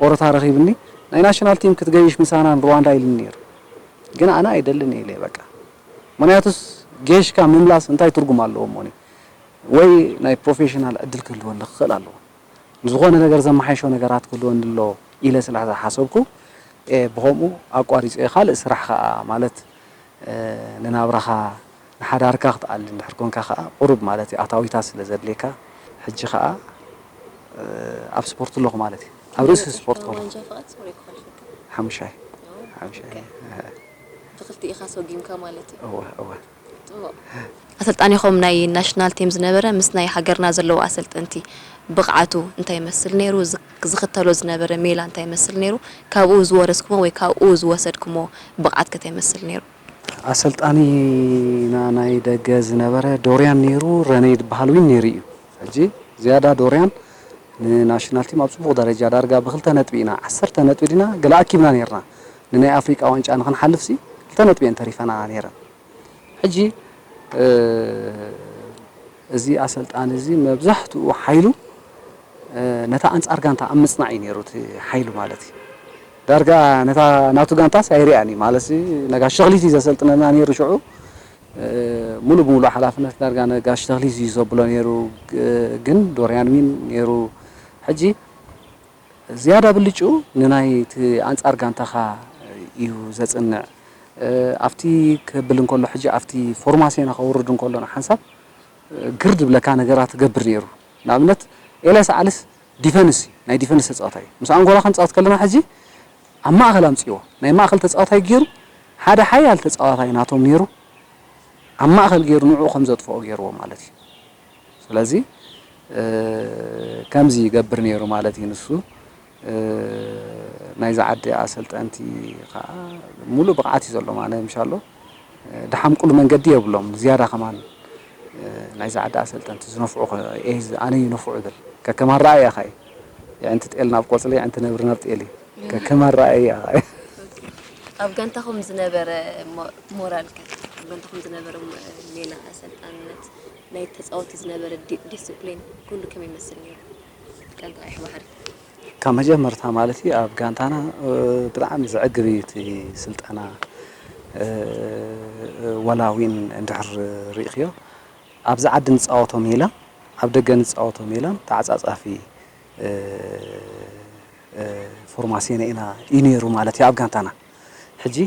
ኦሮታ ረኺብኒ። ናይ ናሽናል ቲም ክትገይሽ ምሳና ንሩዋንዳ ኢሉኒ ነይሩ። ግን ኣነ ኣይደልን ኢለ በቃ። ምኽንያቱስ ጌሽካ ምምላስ እንታይ ትርጉም ኣለዎ እሞኒ? ወይ ናይ ፕሮፌሽናል ዕድል ክህልወኒ ክኽእል ኣለዎ። ንዝኾነ ነገር ዘመሓይሾ ነገራት ክህልወኒ ኣሎ ኢለ ስለ ዝሓሰብኩ፣ እ፣ ብኸምኡ ኣቋሪጸ። ካልእ ስራሕ ኸኣ ማለት፣ እ፣ ንናብራኻ ንሓዳርካ ክትኣሊ እንድሕር ኮንካ ኸኣ ቁሩብ ማለት እዩ ኣታዊታት ስለ ዘድልየካ፣ ሕጂ ኸኣ፣ እ፣ ኣብ ስፖርት ኣለኹ ማለት እዩ። ኣብ ርእሲ ስፖርት ከሎ። ዋንጫ ፍቓድ ስውር ይኮን ሽግር? ሓሙሻይ። ኦ፣ ሓሙሻይ። ኦኬ። እህ። ብክልቲኢኻ ሰጒምካ ማለት እዩ። እወ፣ እወ። ጽቡቕ። ኣሰልጣኒኹም ናይ ናሽናል ቲም ዝነበረ ምስ ናይ ሃገርና ዘለዉ ኣሰልጠንቲ ብቕዓቱ እንታይ ይመስል ነይሩ? ዝ-፣ ዝኽተሎ ዝነበረ ሜላ እንታይ ይመስል ነይሩ? ካብኡ ዝወረስኩሞ ወይ ካብኡ ዝወሰድኩሞ ብቕዓት ከ እንታይ ይመስል ነይሩ? ኣሰልጣኒ ና-፣ ናይ ደገ ዝነበረ ዶርያን ነይሩ፣ ረነይ ዝበሃል እውን ነይሩ እዩ። ሕጂ ዝያዳ ዶርያን ንናሽናል ቲም ኣብ ጽቡቕ ደረጃ ዳርጋ ብክልተ ነጥቢ ኢና፣ ዓሰርተ ነጥቢ ዲና ገለ ኣኪብና ነይርና። ንናይ ኣፍሪቃ ዋንጫ ንኽንሓልፍሲ ክልተ ነጥቢ እየን ተሪፈና ነይረን። ሕጂ፣ እ፣ እዚ ኣሰልጣኒ እዚ መብዛሕትኡ ሓይሉ፣ እ፣ ነታ ኣንጻር ጋንታ ኣብ ምጽናዕ እዩ ነይሩ እቲ ሓይሉ ማለት እዩ። ዳርጋ ነታ ናቱ ጋንታስ ኣይሪኣን እዩ ማለት እዩ። ነጋሽ ተኽሊት እዩ ዘሰልጥነና ነይሩ ሽዑ። እ፣ ሙሉ ብሙሉ ሓላፍነት ዳርጋ ነጋሽ ተኽሊት እዩ ዘብሎ ነይሩ። ግ-፣ ግን ዶርያን ዊን ነይሩ። ሕጂ ዝያዳ ብልጭኡ ንናይ እቲ ኣንጻር ጋንታኻ እዩ ዘጽንዕ። እ፣ ኣብቲ ክብል እንከሎ፣ ሕጂ ኣብቲ ፎርማሲዮና ከውርድ እንከሎ ንሓንሳብ፣ እ፣ ግር ድብለካ ነገራት ትገብር ነይሩ። ንኣብነት ኤልያስ ዓልስ ዲፈንስ እዩ፣ ናይ ዲፈንስ ተጻዋታይ እዩ። ምስ ኣንጎላ ክንጻወት ከለና ሕጂ ኣብ ማእከል ኣምጽእዎ፣ ናይ ማእከል ተጻዋታይ ገይሩ፣ ሓደ ሓያል ተጻዋታይ ናቶም ነይሩ፣ ኣብ ማእከል ገይሩ ንዕኡ ከም ዘጥፍኦ ገይርዎ ማለት እዩ። ስለዚ ከምዚ ይገብር ነይሩ ማለት እዩ። ንሱ ናይዚ ዓዲ ኣሰልጠንቲ ከዓ ሙሉእ ብቕዓት እዩ ዘለዎም። ኣነ ምሻሎ ድሓምቁሉ መንገዲ የብሎም። ዝያዳ ከማን ናይዚ ዓዲ ኣሰልጠንቲ ዝነፍዑ እየ፣ ኣነ ይነፍዑ ብል። ከከም ኣረኣእያኻ እዩ። የዕንቲ ጤል ናብ ቆጽሊ፣ የዕንቲ ነብሪ ናብ ጤል እዩ። ከከም ኣረኣእያ። ኣብ ጋንታኹም ዝነበረ ሞራል ከ? ኣብ ጋንታኹም ዝነበረ ሜላ ኣሰልጣንነት፣ ናይ ተጻወቲ ዝነበረ ዲስፕሊን ኩሉ ከመይ ይመስል ነይሩ? ጋንታ ቀይሕ ባሕሪ ካብ መጀመርታ ማለት እዩ ኣብ ጋንታና ብጣዕሚ ዘዕግብ እዩ እቲ ስልጠና። ወላ ዊን እንድሕር ርኢኽዮ ኣብዚ ዓዲ ንፃወቶ ሜላ ኣብ ደገ ንፃወቶ ሜላን ተዓፃፃፊ ፎርማሲዮን ኢና እዩ ነይሩ ማለት እዩ ኣብ ጋንታና። ሕጂ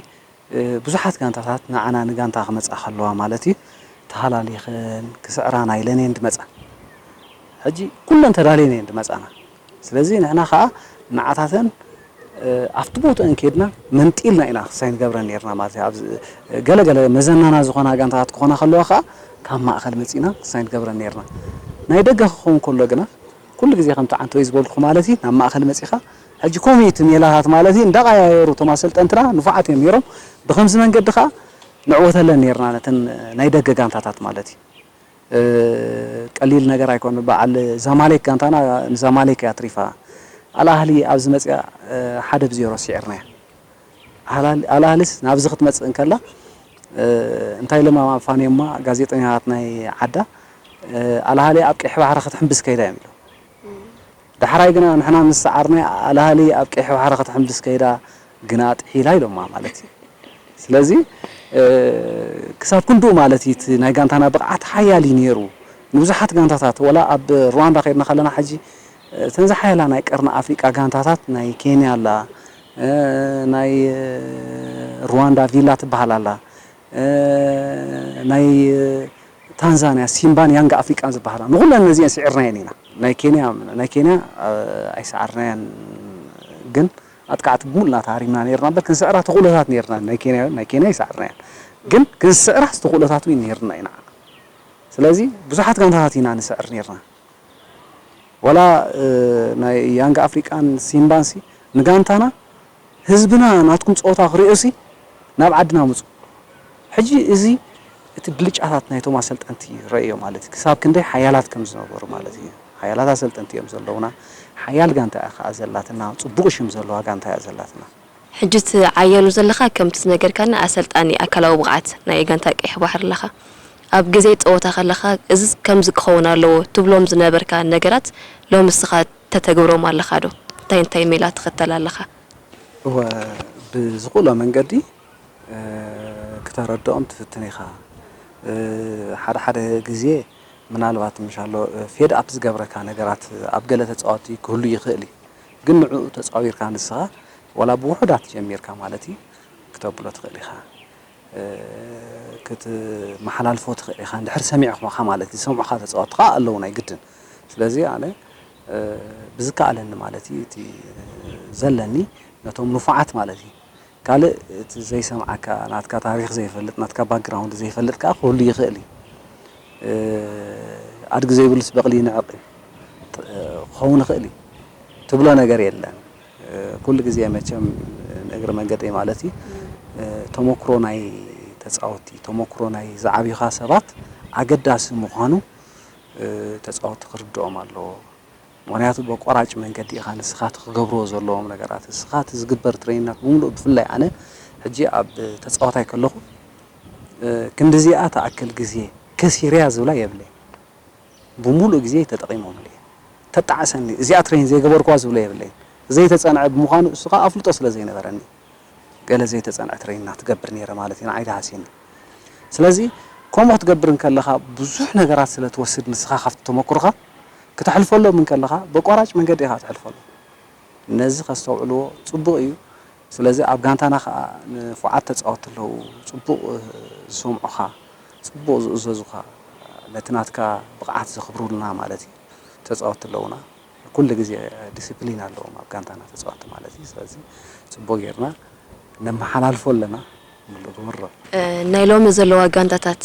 ብዙሓት ጋንታታት ንዓና ንጋንታ ክመፃ ከለዋ ማለት እዩ ተሃላሊኸን ክስዕራና ኢለን እየን ድመፃ። ሕጂ ኩለን ተዳልየን እየን ድመፃና። ስለዚ ንሕና ከዓ ንዓታተን ኣብቲ ቦትአን ከድና መንጢልና ኢና ክሳይ ንገብረን ነርና ማለት እዩ። ገለገለ መዘናና ዝኾና ጋንታታት ክኾና ከለዋ ከዓ ካብ ማእኸል መፂና ክሳይ ንገብረን ነርና። ናይ ደገ ክኸውን ከሎ ግና ኩሉ ግዜ ከምቲ ዓንተወይ ዝበልኩ ማለት እዩ ናብ ማእኸል መፂኻ ሕጂ ኮሚት ሜላታት ማለት እዩ እንዳቐያየሩ እቶም ኣሰልጠንትና ንፉዓት እዮም ነይሮም። ብከምዚ መንገዲ ከዓ ንዕወተለን ነርና ነተን ናይ ደገ ጋንታታት ማለት እዩ። ቀሊል ነገር ኣይኮነ። በዓል ዛማሌክ ጋንታና ንዛማሌክ እያ ትሪፋ። ኣልኣህሊ ኣብዚ መፅያ ሓደ ብዜሮ ስዒርናያ። ኣልኣህሊስ ናብዚ ክትመፅእ እንከላ እንታይ ኢሎም ኣፋንዮማ ጋዜጠኛታት ናይ ዓዳ ኣልኣህሊ ኣብ ቀይሕ ባሕሪ ክትሕምብስ ከይዳ እዮም ኢሎም። ዳሕራይ ግና ንሕና ምስ ሰዓርና ኣልኣህሊ ኣብ ቀይሕ ባሕሪ ክትሕምብስ ከይዳ ግና ጥሒላ ኢሎማ ማለት እዩ። ስለዚ ክሳብ ክንድኡ ማለት እዩ እቲ ናይ ጋንታና ብቕዓት ሓያል እዩ ነይሩ። ንብዙሓት ጋንታታት ወላ ኣብ ሩዋንዳ ከይድና ከለና ሕጂ እተን ዝሓያላ ናይ ቀርኒ ኣፍሪቃ ጋንታታት ናይ ኬንያ ኣላ፣ ናይ ሩዋንዳ ቪላ ትበሃል ኣላ፣ ናይ ታንዛንያ ሲምባን ያንግ ኣፍሪቃን ዝበሃላ ንኩለን ነዚአን ስዒርናየን ኢና። ናይ ኬንያ ናይ ኬንያ ኣይሰዓርናያን ግን ኣጥቃዕቲ ብሙሉና ተሃሪምና ነርና እምበር ክንስዕራ ተኽእሎታት ነርና ናይ ኬንያ ናይ ኬንያ ይሰዓርናያን ግን ክንስዕራ ተኽእሎታት እውን ነርና ኢና። ስለዚ ብዙሓት ጋንታታት ኢና ንስዕር ነርና። ዋላ ናይ ያንግ ኣፍሪቃን ሲምባንሲ ንጋንታና ህዝብና ናትኩም ፀወታ ክሪኦሲ ናብ ዓድና ምፁ። ሕጂ እዚ እቲ ብልጫታት ናይቶም ኣሰልጠንቲ ረእዮ ማለት እዩ። ክሳብ ክንደይ ሓያላት ከም ዝነበሩ ማለት እዩ። ሓያላት ኣሰልጠንቲ እዮም ዘለውና። ሓያል ጋንታ እያ ከዓ ዘላትና። ፅቡቕ ሽም ዘለዋ ጋንታ እያ ዘላትና። ሕጂ ትዓየሉ ዘለኻ ከምቲ ዝነገርካኒ ኣሰልጣኒ ኣካላዊ ብቕዓት ናይ ጋንታ ቀይሕ ባሕሪ ኣለኻ። ኣብ ግዜ ጸወታ ከለኻ እዝስ ከምዚ ክኸውን ኣለዎ ትብሎም ዝነበርካ ነገራት ሎሚ እስኻ ተተግብሮም ኣለኻ ዶ? እንታይ እንታይ ሜላ ትኽተል ኣለኻ? እወ ብዝኽእሎ መንገዲ ክተረድኦም ትፍትን ኢኻ። ሓደ ሓደ ግዜ ምናልባት ምሻሎ ፌድ ኣፕ ዝገብረካ ነገራት ኣብ ገለ ተጻወቲ ክህሉ ይኽእል እዩ። ግን ንዕኡ ተጻዊርካ ንስኻ ዋላ ብውሑዳት ጀሚርካ ማለት እዩ ክተብሎ ትኽእል ኢኻ። ክትመሓላልፎ ትኽእል ኢኻ እንድሕር ሰሚዕኻ ማለት ዝሰምዑኻ ተፃወትቲ ከዓ ኣለዉ ናይ ግድን። ስለዚ ኣነ ብዝከኣለኒ ማለት እዩ እቲ ዘለኒ ነቶም ንፉዓት ማለት እዩ። ካልእ እቲ ዘይሰምዓካ ናትካ ታሪክ ዘይፈልጥ ናትካ ባክግራውንድ ዘይፈልጥ ከዓ ክህሉ ይኽእል እዩ። ኣድጊ ዘይብሉስ በቕሊ ይንዕቕ እዩ ክኸውን ይኽእል እዩ ትብሎ ነገር የለን። ኩሉ ግዜ መቸም ንእግሪ መንገደይ ማለት እዩ ተመክሮ ናይ ተፃወቲ ተመክሮ ናይ ዝዓብዩኻ ሰባት ኣገዳሲ ምዃኑ ተፃወቲ ክርድኦም ኣለዎ። ምክንያቱ በቋራጭ መንገዲ ኢኻ ንስኻ እቲ ክገብርዎ ዘለዎም ነገራት ንስኻ እቲ ዝግበር ትሬኒናት ብምሉእ ብፍላይ ኣነ ሕጂ ኣብ ተፃዋታይ ከለኹ ክንድዚኣ ተኣክል ግዜ ከሲረያ ዝብላ የብለይ። ብምሉእ ግዜ ተጠቒሞምሉ እየ። ተጣዕሰኒ እዚኣ ትሬን ዘይገበርክዋ ዝብሎ የብለይን። ዘይተጸንዐ ብምዃኑ እሱ ኸኣ ኣፍልጦ ስለ ዘይነበረኒ ገለ ዘይተጸንዐ ትሬን ኢና ትገብር ነይረ ማለት እዩ ንዓይ ደሃስየኒ። ስለዚ ከምኡ ክትገብር እንከለኻ ብዙሕ ነገራት ስለ ትወስድ ንስኻ ካብቲ ተመክሮኻ ክተሕልፈሎም እንከለኻ በቋራጭ መንገዲ ኢኻ ትሕልፈሎም። ነዚ ከስተውዕልዎ ጽቡቕ እዩ። ስለዚ ኣብ ጋንታና ከኣ ንፉዓት ተጻወትቲ ኣለዉ፣ ጽቡቕ ዝሰምዑኻ፣ ጽቡቕ ዝእዘዙኻ፣ ነቲ ናትካ ብቕዓት ዘኽብሩልና ማለት እዩ። ተጻወትቲ ኣለዉና። ኩሉ ግዜ ዲሲፕሊን ኣለዎም ኣብ ጋንታና ተጻወትቲ ማለት እዩ። ስለዚ ጽቡቕ ጌርና ነመሓላልፎ ኣለና። ሙሉ ግብሮ። እ፣ ናይ ሎሚ ዘለዋ ጋንታታት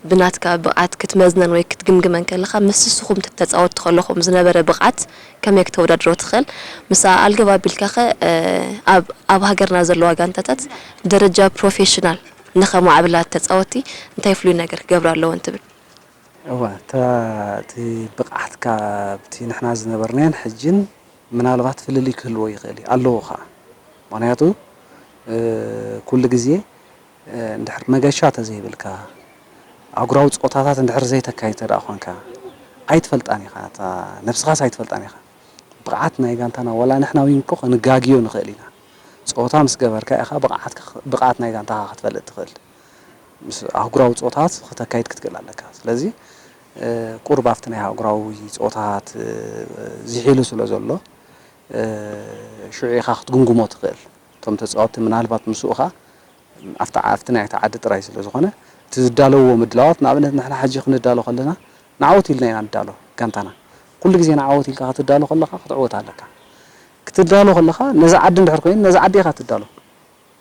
ብናትካ ብቕዓት ክትመዝነን ወይ ክትግምግመን ከለኻ፣ ምስ ንስኹም ተጻወትቲ ከለኹም ዝነበረ ብቕዓት ከመይ ክተወዳድሮ ትኽእል? ምስ ኣልገብ ኣቢልካ ኸ፣ እ፣ ኣብ ኣብ ሃገርና ዘለዋ ጋንታታት ደረጃ ፕሮፌሽናል ንኸማዕብላ ተጻወትቲ እንታይ ፍሉይ ነገር ክገብራ ኣለወን ትብል? እወ፣ እታ እቲ ብቕዓትካ ኣብቲ ንሕና ዝነበርናዮን ሕጅን ምናልባት ፍልልይ ክህልዎ ይኽእል እዩ። ኣለዎ ኸዓ። ምኽንያቱ፣ እ፣ ኩሉ ግዜ፣ እ፣ እንድሕር መገሻ ተዘይብልካ፣ ኣህጉራዊ ጸወታታት እንድሕር ዘይተካይድ እንተ ደኣ ኾንካ፣ ኣይትፈልጣን ኢኻ። እታ ነብስኻስ ኣይትፈልጣን ኢኻ። ብቕዓት ናይ ጋንታና፣ ዋላ ንሕና እውን እኮ ክንጋግዮ ንኽእል ኢና። ጸወታ ምስ ገበርካ ኢኻ ብቕዓትካ፣ ብቕዓት ናይ ጋንታኻ ክትፈልጥ ትኽእል። ምስ ኣህጉራዊ ጸወታታት ክተካይድ ክትክእል ኣለካ። ስለዚ፣ እ፣ ቁሩብ ኣብቲ ናይ ኣህጉራዊ ጸወታታት፣ እ፣ ዝሒሉ ስለ ዘሎ፣ እ፣ ሽዑ ኢኻ ክትግምግሞ ትኽእል። እቶም ተጻወትቲ ምናልባት ምስኡኻ ኣብቲ ዓ-፣ ኣብቲ ናይቲ ዓዲ ጥራይ ስለ ዝኾነ፣ እቲ ዝዳለውዎ ምድላዋት፣ ንኣብነት ንሕና ሕጂ ክንዳሎ ከለና፣ ንዓወት ኢልና ኢና ንዳሎ፣ ጋንታና። ኩሉ ግዜ ንዓወት ኢልካ ክትዳሎ ከለኻ ክትዕወት ኣለካ። ክትዳሎ ከለኻ፣ ነዚ ዓዲ እንድሕር ኮይኑ፣ ነዚ ዓዲ ኢኻ ትዳሎ።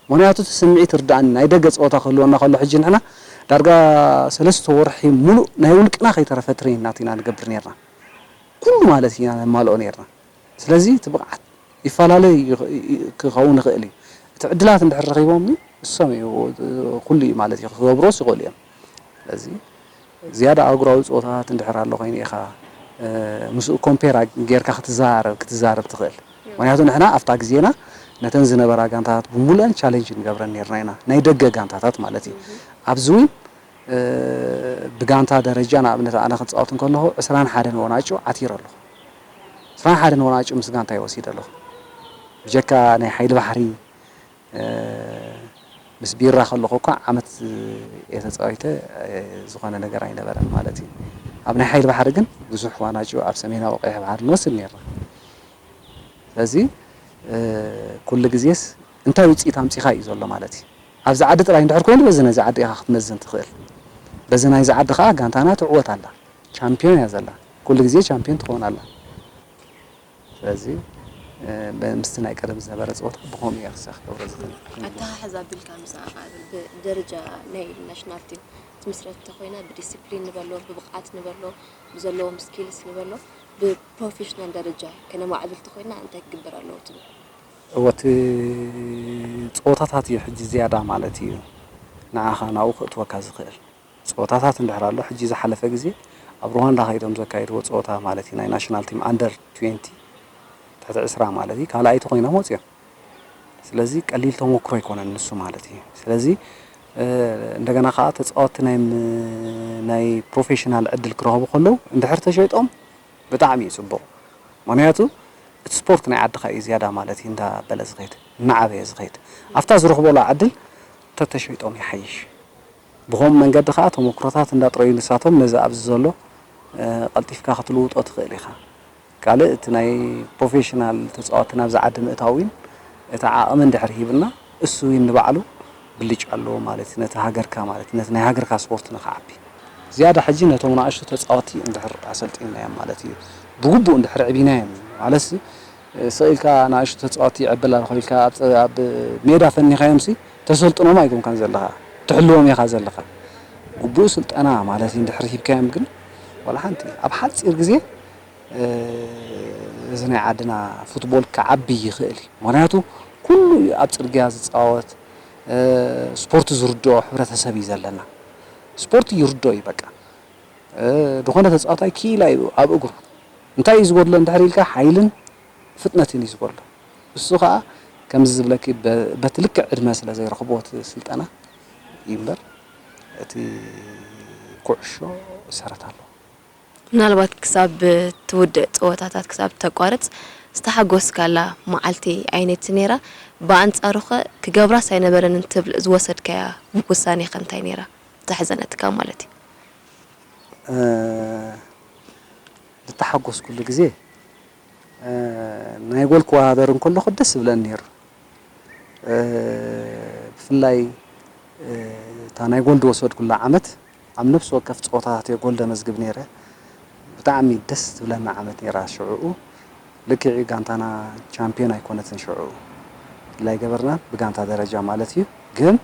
ምኽንያቱ እቲ ስምዒት ርድኣኒ፣ ናይ ደገ ጸወታ ክህልወና ከሎ፣ ሕጂ ንሕና ዳርጋ ሰለስተ ወርሒ ሙሉእ ናይ ውልቅና ከይተረፈ ትሬኒንግ ኢና ንገብር ኔርና። ኩሉ ማለት ኢና ነማልኦ ኔርና። ስለዚ እቲ ብቕዓት ይፈላለ ይኽ-፣ ይ-፣ ይ-፣ ክኸውን ይኽእል እዩ። እቲ ዕድላት እንድሕር ረኺቦም ንሶም እዩ፣ ኩሉ እዩ ማለት እዩ፣ ክገብሮስ ይኽእሉ እዮም። ስለዚ ዝያዳ ኣህጉራዊ ጸወታታት እንድሕር ኣሎ ኮይኑ ኢኻ፣ እ፣ ምስኡ ኮምፔር ጌርካ ክትዛረብ፣ ክትዛረብ ትኽእል። ምኽንያቱ ንሕና ኣብታ ግዜና ነተን ዝነበራ ጋንታታት ብምሉአን ቻሌንጅ ንገብረን ኔርና ኢና። ናይ ደገ ጋንታታት ማለት እዩ። ኣብዚ እውን፣ እ፣ ብጋንታ ደረጃ ንኣብነት ኣነ ክጻወት እንከለኹ ዕስራን ሓደን ወናጩ ዓቲረ ኣለኹ። ዕስራን ሓደን ወናጩ ምስ ጋንታይ ወሲደ ኣለኹ። ብጀካ ናይ ሓይሊ ባሕሪ፣ እ፣ ምስ ቢራ ከለኹ እኳ ዓመት እየ ተጻዊተ፣ እ፣ ዝኾነ ነገር ኣይነበረን ማለት እዩ። ኣብ ናይ ሓይሊ ባሕሪ ግን ብዙሕ ዋናጩ ኣብ ሰሜናዊ ቀይሕ ባሕሪ ንወስድ ኔርና። ስለዚ፣ እ፣ ኩሉ ግዜስ እንታይ ውጽኢት ኣምጺኻ እዩ ዘሎ ማለት እዩ። ኣብዚ ዓዲ ጥራይ እንድሕር ኮይኑ በዚ ናይዚ ዓዲ ኢኻ ክትመዝን ትኽእል። በዚ ናይዚ ዓዲ ኸኣ ጋንታና ትዕወት ኣላ። ቻምፒዮን እያ ዘላ። ኩሉ ግዜ ቻምፒዮን ትኸውን ኣላ። ስለዚ፣ እ፣ ብ-፣ ምስቲ ናይ ቀደም ዝነበረ ጸወታ ብኸምኡ እየ ክሳዕ ክገብሮ ዝኽእል። ኣተሓሕዛ ኣቢልካ ምስ ኣቓልብ ብደረጃ ናይ ናሽናል ቲም ትምስረት እንተኾይና ብዲሲፕሊን ንበሎ፣ ብብቕዓት ንበሎ፣ ብዘለዎም ስኪልስ ንበሎ፣ ብፕሮፌሽናል ደረጃ ከነማዕብል እንተኾይና እንታይ ክግበር ኣለዎ ትብል? እወ፣ እቲ ጸወታታት እዩ ሕጂ ዝያዳ ማለት እዩ ንዓኻ ናብኡ ከእትወካ ዝኽእል። ጸወታታት እንድሕር ኣሎ፣ ሕጂ ዝሓለፈ ግዜ ኣብ ሩዋንዳ ከይዶም ዘካየድዎ ጸወታ ማለት እዩ፣ ናይ ናሽናል ቲም ኣንደር ትዌንቲ፣ ትሕቲ ዕስራ ማለት እዩ፣ ካልኣይቲ ኮይኖም ወጺኦም። ስለዚ ቀሊል ተሞክሮ ኣይኮነን ንሱ ማለት እዩ። ስለዚ፣ እ፣ እንደገና ከኣ ተጻወትቲ ናይ ም-፣ ናይ ፕሮፌሽናል ዕድል ክረኽቡ ከለዉ እንድሕር ተሸይጦም ብጣዕሚ እዩ ጽቡቕ። ምኽንያቱ እቲ ስፖርት ናይ ዓድኻ እዩ ዝያዳ ማለት እዩ እንዳበለ ዝኸይድ፣ እናዓበየ ዝኸይድ። ኣብታ ዝረኽበሉ ዕድል ተተሸይጦም ይሓይሽ። ብኸምኡ መንገዲ ከኣ ተሞክሮታት እንዳጥረዩ ንሳቶም ነዚ ኣብዚ ዘሎ፣ እ፣ ቀልጢፍካ ክትልውጦ ትኽእል ኢኻ። ካልእ እቲ ናይ ፕሮፌሽናል ተጻወትቲ ናብዚ ዓዲ ምእታው እውን እቲ ዓቕሚ እንድሕር ሂብና እሱ እውን ንባዕሉ ብልጫ ኣለዎ ማለት እዩ። ነቲ ሃገርካ ማለት ነቲ ናይ ሃገርካ ስፖርት ንኽዓቢ። ዝያዳ ሕጂ ነቶም ንኣሽቱ ተጻወትቲ እንድሕር ኣሰልጢንናዮም ማለት እዩ። ብግቡእ እንድሕር ዕቢናዮም ማለትሲ፣ ስቕ ኢልካ ንኣሽቱ ተጻወትቲ ይዕብል ኣለኹ ኢልካ ኣብ ጸ-፣ ኣብ ሜዳ ፈኒኻዮምሲ ተሰልጥኖም ኣይኮንካን ዘለኻ፣ ትሕልዎም ኢኻ ዘለኻ። ግቡእ ስልጠና ማለት እዩ እንድሕር ሂብካዮም ግን ዋላ ሓንቲ ኣብ ሓጺር ግዜ፣ እ፣ እዚ ናይ ዓድና ፉትቦል ክዓቢ ይኽእል እዩ። ምኽንያቱ ኩሉ እዩ ኣብ ጽርግያ ዝጻወት፣ እ፣ ስፖርት ዝርድኦ ሕብረተሰብ እዩ ዘለና። ስፖርት ይርድኦ እዩ በቃ። እ፣ ዝኾነ ተጻዋታይ ክኢላ እዩ ኣብ እግሩ። እንታይ እዩ ዝጎድሎ እንድሕር ኢልካ ሓይልን ፍጥነትን እዩ ዝጎድሎ። እሱ ኸኣ ከምዚ ዝብለኪ በ-፣ በቲ ልክዕ ዕድመ ስለ ዘይረኽብዎ እቲ ስልጠና እዩ እምበር እቲ ኩዕሾ ሰረት ኣለዎ። ምናልባት ክሳብ ትውድእ ጸወታታት ክሳብ ተቋርጽ ዝተሓጎስካላ መዓልቲ ኣይነይቲ ነይራ? ብኣንጻሩኸ ክገብራስ ኣይነበረንን ትብል ዝወሰድካያ ውሳኔኸ እንታይ ነይራ? ዘሕዘነትካ ማለት እዩ። እ፣ ዝተሓጎስኩሉ ግዜ፣ እ፣ ናይ ጎል ክወዳደር እንከለኹ ደስ ዝብለኒ ነይሩ። እ፣ ብፍላይ፣ እ፣ እታ ናይ ጎል ዝወሰድኩላ ዓመት ኣብ ነፍሲ ወከፍ ጸወታታት እየ ጎል ደመዝግብ ነይረ። ብጣዕሚ ደስ ትብለና ዓመት ነይራ ሽዑኡ። ልክዕ እዩ፣ ጋንታና ቻምፒዮን ኣይኮነትን ሽዑኡ። ድላይ ገበርና ብጋንታ ደረጃ ማለት እዩ። ግን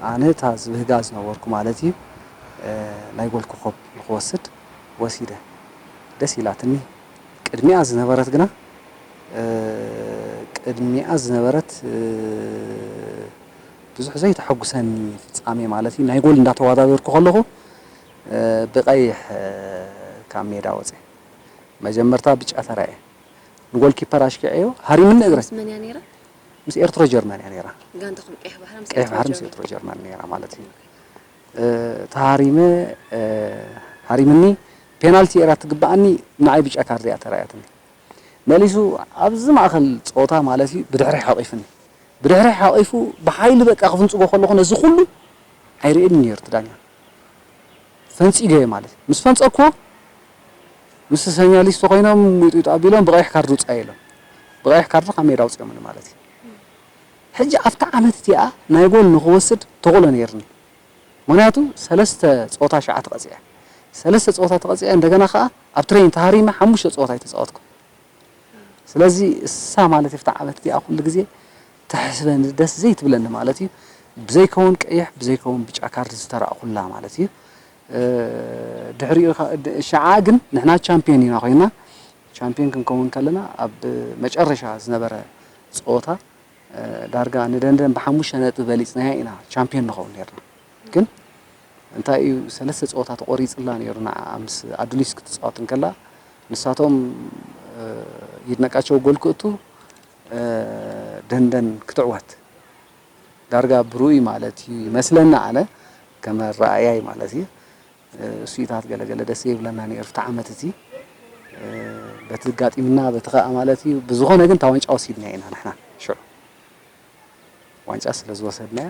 ኣነ እታ ዝብህጋ ዝነበርኩ ማለት እዩ፣ እ፣ ናይ ጎል ኮኸብ ንክወስድ ወሲደ። ደስ ኢላትኒ። ቅድሚኣ ዝነበረት ግና፣ እ፣ ቅድሚኣ ዝነበረት፣ እ፣ ብዙሕ ዘይተሐጉሰኒ ፍጻሜ ማለት እዩ። ናይ ጎል እንዳተወዳደርኩ ከለኹ፣ እ፣ ብቐይሕ፣ እ፣ ካብ ሜዳ ወጽየ። መጀመርታ ብጫ ተራእየ። ንጎል ኪፐር ኣሽኪዐዮ፣ ሃሪምኒ እግረ። ምስ መን እያ ነይራ? ምስ ኤርትሮ ጀርመን እያ ነይራ። ጋንታኹም ቀይሕ ባሕሪ ምስ ቀይሕ ኤርትሮ ባሕሪ ምስ ጀርመን። ኤርትሮ ጀርመን ነይራ ማለት እዩ። እ፣ ተሃሪመ፣ እ፣ ሃሪምኒ፣ ፔናልቲ እያ ትግብኣኒ፣ ንዓይ ብጫ ካርድ እያ ተራእያትኒ። መሊሱ ኣብዚ ማእከል ጸወታ ማለት እዩ፣ ብድሕሪ ሓቂፍኒ። ብድሕሪ ሓቂፉ ብሓይሊ በቃ ክፍንጽጎ ከለኹ ነዚ ኩሉ ኣይርእየኒ ነይሩ እቲ ዳኛ። ፈንጺገ ማለት እዩ። ምስ ፈንጸግኩዎ ምስ ሰኛሊስቶ ኮይኖም ሚጢጦ ኣቢሎም ብቐይሕ ካርድ ውጻእ ኢሎም። ብቐይሕ ካርድ ካብ ሜዳ ኣውጺኦምኒ ማለት እዩ። ሕጂ ኣብታ ዓመት እቲኣ ናይ ጎል ንኽወስድ ተኽእሎ ነይርኒ። ምኽንያቱ ሰለስተ ጸወታ ሸዓ ተቐጺዐ። ሰለስተ ጸወታ ተቐጺዐ፣ እንደገና ከኣ ኣብ ትሬን ተሃሪመ ሓሙሽተ ጸወታ ኣይተጻወትኩ። ስለዚ እሳ ማለት ኣብታ ዓመት እቲኣ ኩሉ ግዜ ተሕስበኒ፣ ደስ ዘይትብለኒ ማለት እዩ። ብዘይከውን ቀይሕ፣ ብዘይከውን ብጫ ካርድ ዝተራእኩላ ማለት እዩ። እ፣ ድሕሪኡ ከ-፣ ድ-፣ ሸዓ ግን ንሕና ቻምፒዮን ኢና ኮይና። ቻምፒዮን ክንከውን ከለና ኣብ መጨረሻ ዝነበረ ጸወታ፣ እ፣ ዳርጋ ንደንደን ብሓሙሽተ ነጥቢ በሊጽናያ ኢና ቻምፒዮን ንኸውን ነርና። ግን እንታይ እዩ ሰለስተ ጸወታ ተቆሪጽላ ነይሩ ንዓ ምስ ኣዱሊስ ክትጻወት እንከላ ንሳቶም፣ እ፣ ይድነቃቸው ጎል ክእቱ፣ እ፣ ደንደን ክትዕወት ዳርጋ ብሩይ ማለት እዩ ይመስለኒ ኣነ ከም ኣረኣእያይ ማለት እዩ። እ፣ እሱኢታት ገለ ገለ ደስ ይብለና ነይሩ ኣብቲ ዓመት እቲ። እ፣ በቲ ኣጋጢምና በቲ ከኣ ማለት እዩ ብዝኾነ ግን እታ ዋንጫ ወሲድና ኢና ንሕና ሽዑ። ዋንጫ ስለ ዝወሰድናያ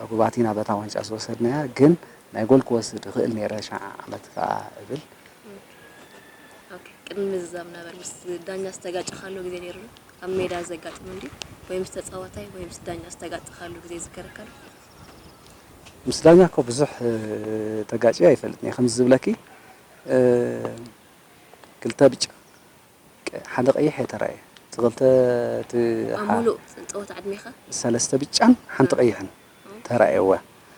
ዕጉባት ኢና በታ ዋንጫ ዝወሰድናያ፣ ግን ናይ ጎል ክወስድ ይኽእል ነይረ ሸዓ ዓመት ከኣ እብል። ኦኬ፣ ቅድሚ ምዝዛም ነበር ምስ ዳኛ ዝተጋጨኻሉ ግዜ ነይሩ ዶ? ኣብ ሜዳ ዘጋጥም እንድዩ ወይ ምስ ተጻዋታይ ወይ ምስ ዳኛ ዝተጋጨኻሉ ግዜ ይዝከረካ ዶ? ምስ ዳኛ እኮ ብዙሕ፣ እ፣ ተጋጭየ ኣይፈልጥን እየ። ከምዚ ዝብለኪ፣ እ፣ ክልተ ብጫ፣ ቀ-፣ ሓደ ቀይሕ እየ ተራእየ። እቲ ክልተ፣ እቲ ኣብ ሓ-፣ ሙሉእ ጸወታ ዕድሜኻ? ሰለስተ ብጫን ሓንቲ ቀይሕን ተራእየ። እወ።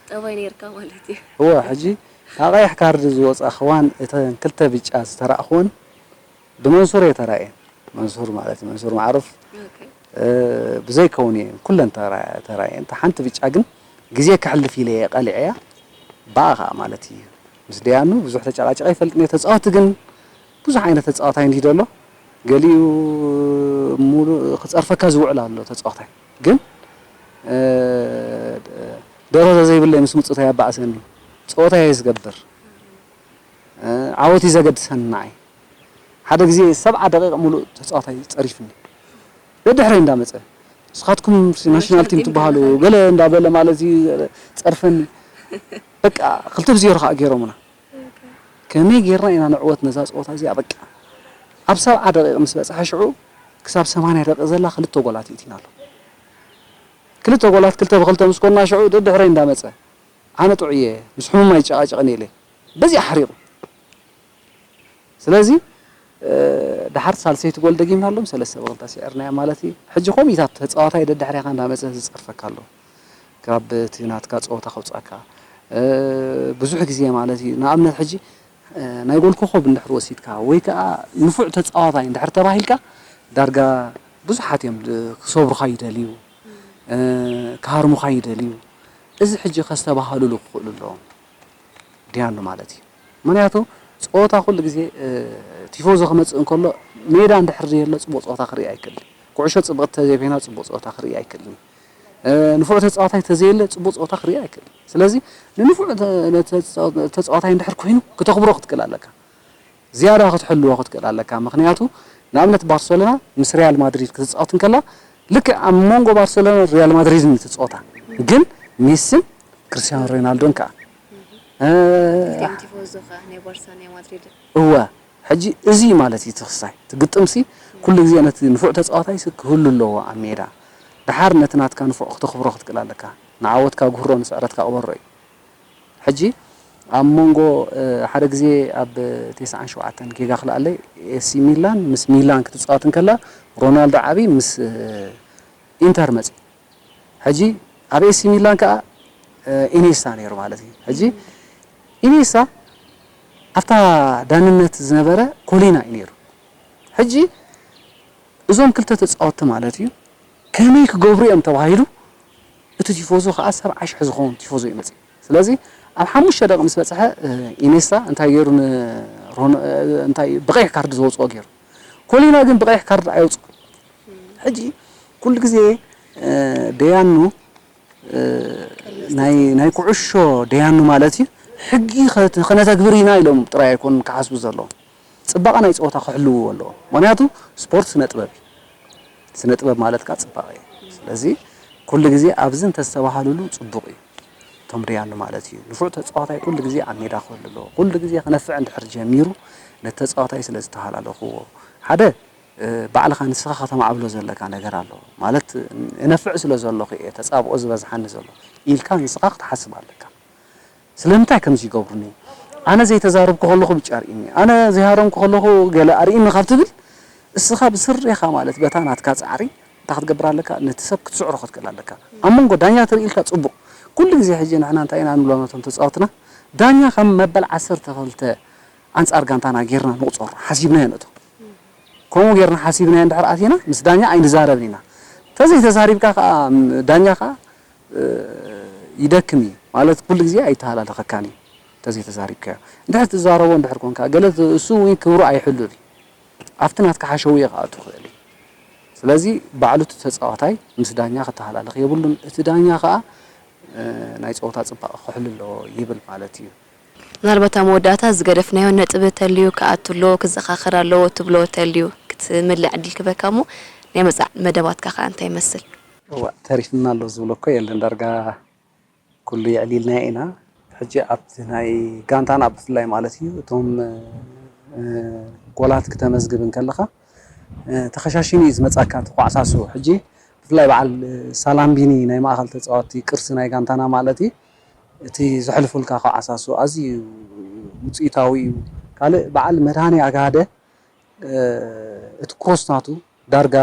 ጠባይ ነይርካ ማለት እዩ። እወ፣ ሕጂ እታ ቀይሕ ካርድ ዝወጻ ክዋን እተን ክልተ ብጫ ዝተራእኽወን ብመንሱር እየ ተራእየ። መንሱር ማለት እዩ፣ መንሱር ማዕሩፍ። ኦኬ። እ፣ ብዘይከውን እየ ኩለን ተራ-፣ ተራእየን። እታ ሓንቲ ብጫ ግን ግዜ ከሕልፍ ኢለ እየ ቀሊዐያ። ብኣ ኸኣ ማለት እዩ። ምስ ደያኑ ብዙሕ ተጨቃጭቀ ኣይፈልጥን እየ። ተጻወቲ ግን ብዙሕ ዓይነት ተጻዋታይ እንዲህ ደሎ። ገሊኡ ሙሉእ ክጸርፈካ ዝውዕል ኣሎ ተጻዋታይ። ግን፣ እ፣ ደረጃ ዘይብለይ ምስ ምጽእቶ የባእሰኒ። ጸወታ እየ ዝገብር። እ፣ ዓወት እዩ ዘገድሰኒ ንዓይ። ሓደ ግዜ ሰብዓ ደቂቕ ሙሉእ ተጻዋታይ ጸሪፍኒ። ደድሕረይ እንዳመጸ፣ "ንስኻትኩም ናሽናል ቲም ትበሃሉ" ገለ እንዳበለ ማለት እዩ ጸርፈኒ። በቃ ክልተ ብዜሮ ኸኣ ገይሮምና። ከመይ ጌርና ኢና ንዕወት ነዛ ጸወታ እዚኣ? በቃ ኣብ ሰብዓ ደቂቕ ምስ በጽሐ ሽዑ ክሳብ ሰማንያ ደቂቕ ዘላ ክልተ ጎላት ይእቲና ኣሎ። ክልተ ጎላት ክልተ ብክልተ ምስ ኮንና ሽዑ ደድሕረይ እንዳመጸ ኣነ ጥዑየ ምስ ሕሙም ኣይጨቃጨቅን ኢለ በዚኣ ሓሪቑ። ስለዚ፣ እ፣ ደሓር ሳልሰይቲ ጎል ደጊምናሎም ሰለስተ ብክልተ ስዒርናያ ማለት እዩ። ሕጂ ከምኡታት ተጻዋታይ ደድሕሬኻ እንዳመጸ ዝጸርፈካ ኣሎ። ካብ እቲ ናትካ ጸወታ ከውጻካ፣ እ፣ ብዙሕ ግዜ ማለት እዩ። ንኣብነት ሕጂ፣ እ፣ ናይ ጎል ኮኸብ እንድሕር ወሲድካ ወይ ከኣ ንፉዕ ተጻዋታይ እንድሕር ተባሂልካ ዳርጋ ብዙሓት እዮም ድ-፣ ክሰብሩኻ ይደልዩ፣ እ፣ ክሃርሙኻ ይደልዩ። እዚ ሕጂ ከስተባህሉሉ ክኽእሉ ኣለዎም። ድያኑ ማለት እዩ። ምኽንያቱ ጸወታ ኩሉ ግዜ፣ እ፣ ቲፎዞ ክመጽእ እንከሎ ሜዳ እንድሕር ዘየሎ ጽቡቕ ጸወታ ክርኢ ኣይክእልን። ኩዕሾ ጽብቕቲ ተዘይኮይና ጽቡቕ ጸወታ ክርኢ ኣይክእልን። እ፣ ንፉዕ ተጻዋታይ ተዘየለ ጽቡቕ ጸወታ ክርኢ ኣይክእልን። ስለዚ ንንፉዕ ተ-፣ ተ-፣ ተጻዋታይ እንድሕር ኮይኑ ክተኽብሮ ክትክእል ኣለካ። ዝያዳ ክትሕልዎ ክትክእል ኣለካ። ምኽንያቱ ንኣብነት ባርሰሎና ምስ ሪያል ማድሪድ ክትጻወት እንከላ ልክዕ ኣብ መንጎ ባርሰሎና ሪያል ማድሪድን እዩ እቲ ጸወታ። ግን ሜሲን ክርስቲያኖ ሮናልዶን ከኣ፣ እ፣ ክልቲኦም ቲፎዞ ከኣ ናይ ባርሳን ናይ ማድሪድን። እወ፣ ሕጂ እዚ ማለት እዩ እቲ ክስታይ። እቲ ግጥምሲ ኩሉ ግዜ ነቲ ንፉዕ ተጻዋታይሲ ክህሉ ኣለዎ ኣብ ሜዳ። ደሓር ነቲ ናትካ ንፉዕ ክተኽብሮ ክትክእል ኣለካ። ንዓወትካ ግህሮ፣ ንስዕረትካ ቅበሮ እዩ። ሕጂ ኣብ መንጎ ሓደ ግዜ ኣብ ተስዓን ሸውዓተን ጌጋ ክልኣለይ ኤሲ ሚላን ምስ ሚላን ክትፃወት እንከላ ሮናልዶ ዓቢ ምስ ኢንተር መፂ። ሕጂ ኣብ ኤሲ ሚላን ከዓ ኢኔስታ ነይሩ ማለት እዩ። ሕጂ ኢኔስታ ኣብታ ዳንነት ዝነበረ ኮሊና እዩ ነይሩ። ሕጂ እዞም ክልተ ተፃወትቲ ማለት እዩ ከመይ ክገብሩ እዮም ተባሂሉ እቲ ቲፎዞ ከዓ ሰብዓ ሽሕ ዝኸውን ቲፎዞ እዩ መፅእ። ስለዚ ኣብ ሓሙሽተ ደቂ ምስ በፅሐ ኢኔስታ እንታይ ገይሩ እንታይ ብቀይሕ ካርድ ዘውፅኦ ገይሩ። ኮሊና ግን ብቀይሕ ካርድ ኣየውፅኦ። ሕጂ ኩሉ ግዜ ደያኑ ናይ ናይ ኩዕሾ ደያኑ ማለት እዩ ሕጊ ከነተግብር ኢና ኢሎም ጥራይ ኣይኮኑን ክሓስቡ ዘለዎም። ፅባቐ ናይ ፀወታ ክሕልውዎ ኣለዎም። ምክንያቱ ስፖርት ስነ ጥበብ እዩ። ስነ ጥበብ ማለት ከዓ ፅባቐ እዩ። ስለዚ ኩሉ ግዜ ኣብዚ እንተዝተባሃሉሉ ፅቡቕ እዩ። እቶም ደያኑ ማለት እዩ። ንፉዕ ተፃዋታይ ኩሉ ግዜ ኣብ ሜዳ ክህሉ ኣለዎ። ኩሉ ግዜ ክነፍዕ እንድሕር ጀሚሩ ነቲ ተፃዋታይ ስለ ዝተሃላለኽዎ ሓደ ባዕልኻ ንስኻ ከተማዕብሎ ዘለካ ነገር ኣሎ ማለት እነፍዕ ስለ ዘለኹ እየ ተፃብኦ ዝበዝሓኒ ዘሎ ኢልካ ንስኻ ክትሓስብ ኣለካ። ስለምንታይ ከምዚ ይገብሩኒ? ኣነ ዘይተዛረብኩ ከለኹ ብጫ ኣርእዩኒ፣ ኣነ ዘይሃረምኩ ከለኹ ገለ ኣርእዩኒ ካብ ትብል እስኻ ብስሬኻ ማለት በታ ናትካ ፃዕሪ እንታይ ክትገብር ኣለካ? ነቲ ሰብ ክትስዕሮ ክትክእል ኣለካ። ኣብ መንጎ ዳኛ ትርኢ ኢልካ ፅቡቕ። ኩሉ ግዜ ሕጂ ንሕና እንታይ ኢና ንብሎም ነቶም ተፃወትና ዳኛ ከም መበል ዓሰርተ ክልተ ኣንፃር ጋንታና ጌርና ንቑፀሮ ሓሲብናዮ ነእቶ። ከምኡ ጌርና ሓሲብናዮ እንድሕር ኣቲና ምስ ዳኛ ኣይንዛረብን ኢና። ተዘይተዛሪብካ ከዓ ዳኛ ከዓ ይደክም እዩ ማለት ኩሉ ግዜ ኣይተሃላለኸካን እዩ። ተዘይተዛሪብካዮ እንድሕር ትዛረቦ እንድሕር ኮንካ ገለ እሱ እውን ክብሩ ኣይሕሉን እዩ። ኣብቲ ናትካ ሓሸውየ ክኣቱ ክእል እዩ። ስለዚ ባዕሉ እቲ ተፃዋታይ ምስ ዳኛ ክተሃላለኽ የብሉን። እቲ ዳኛ ከዓ ናይ ፀወታ ፅባቐ ክሕሉ ኣለዎ ይብል ማለት እዩ። ምናልባት ኣብ መወዳእታ ዝገደፍናዮ ነጥቢ ተልዩ ክኣቱ ኣለዎ ክዘኻኸር ኣለዎ ትብሎ ተልዩ ክትምልዕ ዕድል ክበካ እሞ ናይ መፃእ መደባትካ ከዓ እንታይ ይመስል? እዋ ተሪፍና ኣሎ ዝብሎ እኮ የለን ዳርጋ ኩሉ የዕሊልናዮ ኢና። ሕጂ ኣብቲ ናይ ጋንታና ብፍላይ ማለት እዩ እቶም ጎላት ክተመዝግብ እንከለኻ ተኸሻሽኑ እዩ ዝመፃካ እቲ ኳዕሳሱ። ሕጂ ብፍላይ በዓል ሳላምቢኒ ናይ ማእኸል ተፃወቲ ቅርሲ ናይ ጋንታና ማለት እዩ እቲ ዘሕልፉልካ ኳዕሳሱ ኣዝዩ ውፅኢታዊ እዩ። ካልእ በዓል መድሃኒ ኣጋደ እቲ ክሮስ ናቱ ዳርጋ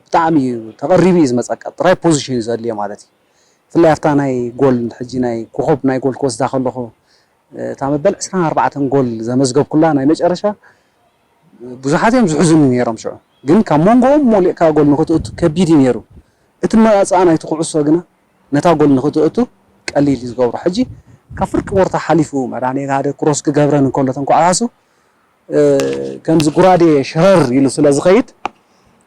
ብጣዕሚ እዩ ተቐሪቡ እዩ ዝመፀካ ጥራይ ፖዚሽን እዩ ዘድልዮ ማለት እዩ። ብፍላይ ኣብታ ናይ ጎል ሕጂ ናይ ኮኸብ ናይ ጎል ክወስዳ ከለኹ እታ መበል ዕስራን ኣርባዕተን ጎል ዘመዝገብኩላ ናይ መጨረሻ ብዙሓት እዮም ዝሕዝኑ ነይሮም ሽዑ ግን ካብ መንጎኦም ሞሊእካ ጎል ንክትእቱ ከቢድ እዩ ነይሩ። እቲ መፃእ ናይቲ ኩዕሶ ግና ነታ ጎል ንክትእቱ ቀሊል እዩ ዝገብሮ። ሕጂ ካብ ፍርቂ ቦርታ ሓሊፉ መድሃኔ ጋደ ክሮስ ክገብረን እንከሎ ተንኳዕኳሱ ከምዚ ጉራዴ ሸረር ኢሉ ስለ ዝኸይድ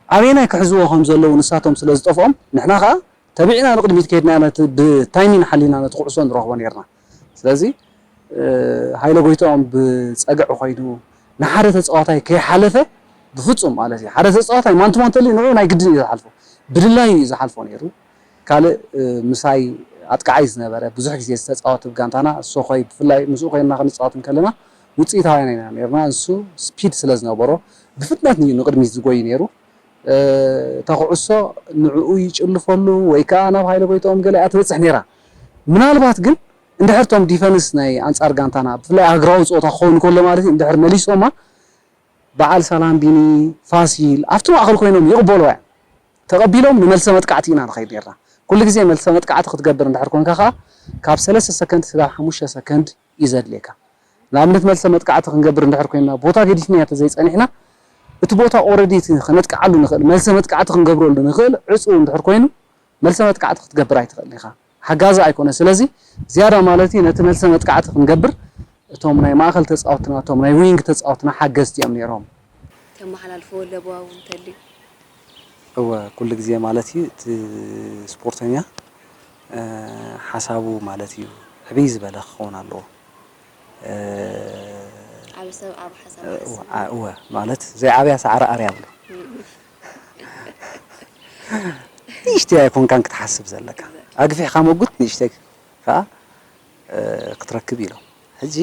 ኣበየናይ ክሕዝዎ ከም ዘለዉ ንሳቶም ስለ ዝጠፍኦም ንሕና ከዓ ተቢዕና ንቕድሚት ከይድና ነቲ ብታይሚን ሓሊና ነቲ ኩዕሶ ንረኽቦ ነርና። ስለዚ ሃይለ ጎይትኦም ብፀግዒ ኮይኑ ንሓደ ተፃዋታይ ከይሓለፈ ብፍፁም ማለት እዩ ሓደ ተፃዋታይ ማንትማን ተልዩ ንዑ ናይ ግድን እዩ ዝሓልፎ ብድላዩ እዩ ዝሓልፎ ነይሩ። ካልእ ምሳይ ኣጥቃዓይ ዝነበረ ብዙሕ ግዜ ዝተፃወት ብ ጋንታና ሶኾይ ብፍላይ ምስኡ ኮይንና ክንፃወት እንከለና ውፅኢታውያን ኢና ነርና። ንሱ ስፒድ ስለ ዝነበሮ ብፍጥነት እዩ ንቅድሚት ዝጎይ ነይሩ። እታ ኩዕሶ ንዕኡ ይጭልፈሉ ወይ ከዓ ናብ ሃይለ ጎይትኦም ገለ እያ ትበፅሕ ነይራ። ምናልባት ግን እንድሕር ቶም ዲፈንስ ናይ ኣንፃር ጋንታና ብፍላይ ኣግራዊ ፀወታ ክኸውን ከሎ ማለት እዩ እንድሕር መሊሶማ በዓል ሳላምቢኒ ፋሲል ኣብቲ ማእኸል ኮይኖም ይቕበልዋ እዮም። ተቐቢሎም ንመልሰ መጥቃዕቲ ኢና ንኸይድ ነርና። ኩሉ ግዜ መልሰ መጥቃዕቲ ክትገብር እንድሕር ኮንካ ከዓ ካብ ሰለስተ ሰከንድ ስጋብ ሓሙሽተ ሰከንድ እዩ ዘድልየካ። ንኣብነት መልሰ መጥቃዕቲ ክንገብር እንድሕር ኮይንና ቦታ ገዲፍናዮ ተዘይፀኒሕና እቲ ቦታ ኦረዲ እቲ ክነጥቅዓሉ ንኽእል መልሰ መጥቃዕቲ ክንገብረሉ ንኽእል ዕፁ እንድሕር ኮይኑ መልሰ መጥቃዕቲ ክትገብር ኣይትኽእልን ኢኻ። ሓጋዚ ኣይኮነ። ስለዚ ዝያዳ ማለት እዩ ነቲ መልሰ መጥቃዕቲ ክንገብር እቶም ናይ ማእኸል ተፃወትና እቶም ናይ ዊንግ ተፃወትና ሓገዝቲ እዮም ነይሮም። ተመሓላልፎ ለበዋ እውን እንተልዩ እወ ኩሉ ግዜ ማለት እዩ እቲ ስፖርተኛ ሓሳቡ ማለት እዩ ዕብይ ዝበለ ክኸውን ኣለዎ። ዓቢ ሰብ ዓቢ ሓሳብ እወ ማለት ዘይዓብያ ሳዕሪ ኣርያ ኣሎ። ንእሽተይ ኣይኮንካን ክትሓስብ ዘለካ ኣግፊሕካ መጉት ንእሽተይ ከዓ ክትረክብ ኢሎም ሕጂ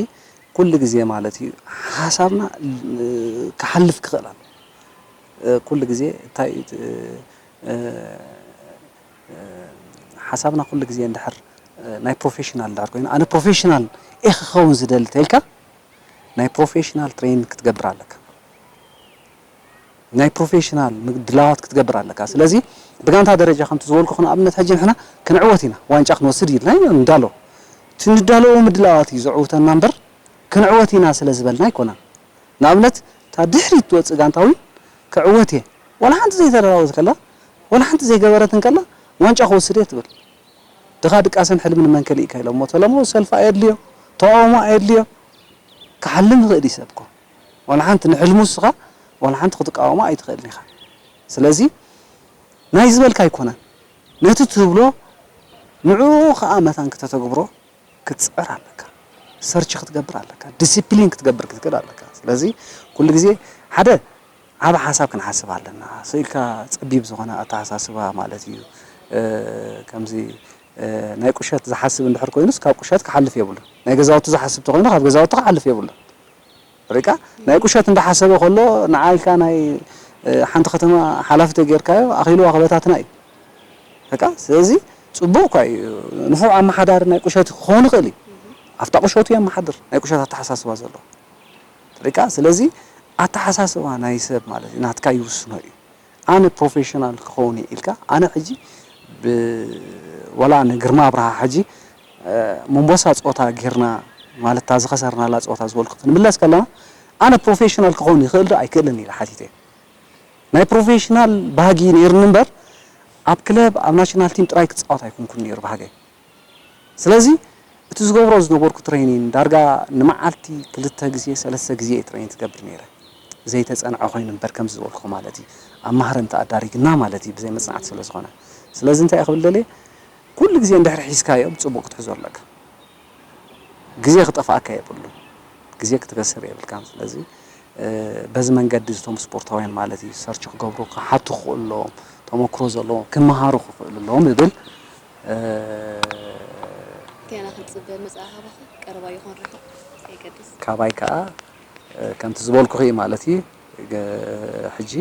ኩሉ ግዜ ማለት እዩ ሓሳብና ክሓልፍ ክኽእል ኣሎ። ኩሉ ግዜ እንታይ ሓሳብና ኩሉ ግዜ እንድሕር ናይ ፕሮፌሽናል ዳር ኮይኑ ኣነ ፕሮፌሽናል እየ ክኸውን ዝደሊ ተልካ ናይ ፕሮፌሽናል ትሬን ክትገብር ኣለካ። ናይ ፕሮፌሽናል ምድላዋት ክትገብር ኣለካ። ስለዚ ብጋንታ ደረጃ ከምቲ ዝበልኩ ንኣብነት ሕጂ ንሕና ክንዕወት ኢና ዋንጫ ክንወስድ ኢልና ኢና ንዳሎ። እቲ ንዳለዎ ምድላዋት እዩ ዘዕውተና እምበር ክንዕወት ኢና ስለ ዝበልና ኣይኮነን። ንኣብነት እታ ድሕሪት ትወፅእ ጋንታ እውን ክዕወት እየ ዋላ ሓንቲ ዘይተዳለወት ከላ ዋላ ሓንቲ ዘይገበረት እንከላ ዋንጫ ክወስድ እየ ትብል። ድኻ ድቃሰን ሕልምን መን ከሊእካ ኢሎሞ ተለሞ ሰልፊ ኣየድልዮ ተቃውሞ ኣየድልዮ። ክሓልም ይኽእል እዩ ሰብ እኮ ዋላ ሓንቲ ንሕልሙ እስኻ ዋላ ሓንቲ ክትቃወሞ ኣይትኽእልን ኢኻ። ስለዚ ናይ ዝበልካ ኣይኮነን ነቲ ትብሎ ንዕኡ ከዓ መታን ክተተግብሮ ክትፅዕር ኣለካ። ሰርች ክትገብር ኣለካ። ዲሲፕሊን ክትገብር ክትክእል ኣለካ። ስለዚ ኩሉ ግዜ ሓደ ዓብ ሓሳብ ክንሓስብ ኣለና። ስኢልካ ፀቢብ ዝኾነ ኣተሓሳስባ ማለት እዩ። ከምዚ ናይ ቁሸት ዝሓስብ እንድሕር ኮይኑስ ካብ ቁሸት ክሓልፍ የብሉ። ናይ ገዛውቱ ዝሓስብ ተኮይኑ ካብ ገዛውቱ ክሓልፍ የብሉ። ሪቃ ናይ ቁሸት እንዳሓሰበ ከሎ ንዓይልካ ናይ ሓንቲ ከተማ ሓላፊ ተጌርካዮ ኣኺልዋ ክበታትና እዩ። በቃ ስለዚ ፅቡቅ እኳ እዩ። ንፉዕ ኣመሓዳሪ ናይ ቁሸት ክኸውን ይኽእል እዩ። ኣብታ ቁሸቱ የመሓድር ናይ ቁሸት ኣተሓሳስባ ዘሎ። ሪቃ ስለዚ ኣተሓሳስባ ናይ ሰብ ማለት እዩ ናትካ ይውስኖ እዩ። ኣነ ፕሮፌሽናል ክኸውን እየ ኢልካ ኣነ ሕጂ ወላ ንግርማ ኣብርሃ ሕጂ መንቦሳ ፀወታ ጌርና ማለት እታ ዝኸሰርናላ ፀወታ ዝበልኩ ክንምለስ ከለና ኣነ ፕሮፌሽናል ክኸውን ይኽእል ዶ ኣይክእልን ኢለ ሓቲተ። ናይ ፕሮፌሽናል ባህጊ ነይርኒ እምበር ኣብ ክለብ ኣብ ናሽናል ቲም ጥራይ ክፃወት ኣይኮንኩን ነይሩ ባህገይ። ስለዚ እቲ ዝገብሮ ዝነበርኩ ትሬኒን ዳርጋ ንመዓልቲ ክልተ ግዜ ሰለስተ ግዜ እየ ትሬኒን ትገብር ነይረ። ዘይተፀንዐ ኮይኑ እምበር ከምዚ ዝበልኩ ማለት እዩ ኣብ ማህረምቲ ኣዳሪግና ማለት እዩ ብዘይ መፅናዕቲ ስለ ዝኾነ። ስለዚ እንታይ ክብል ደልየ ኩሉ ግዜ እንድሕር ሒዝካዮ ብፅቡቅ ክትሕዞ ኣለካ። ግዜ ክጠፍኣካ የብሉ። ግዜ ክትከስር የብልካን። ስለዚ በዚ መንገዲ እቶም ስፖርታውያን ማለት እዩ ሰርች ክገብሩ ክሓቱ ክኽእሉ ኣለዎም። ተመክሮ ዘለዎም ክመሃሩ ክኽእሉ ኣለዎም እብል። እንታይ ኢና ክንፅበ መፅኣ ካባኻ ቀረባ ይኹን ርሕቕ ዘይገድስ። ካባይ ከዓ ከምቲ ዝበልኩኺ ማለት እዩ ሕጂ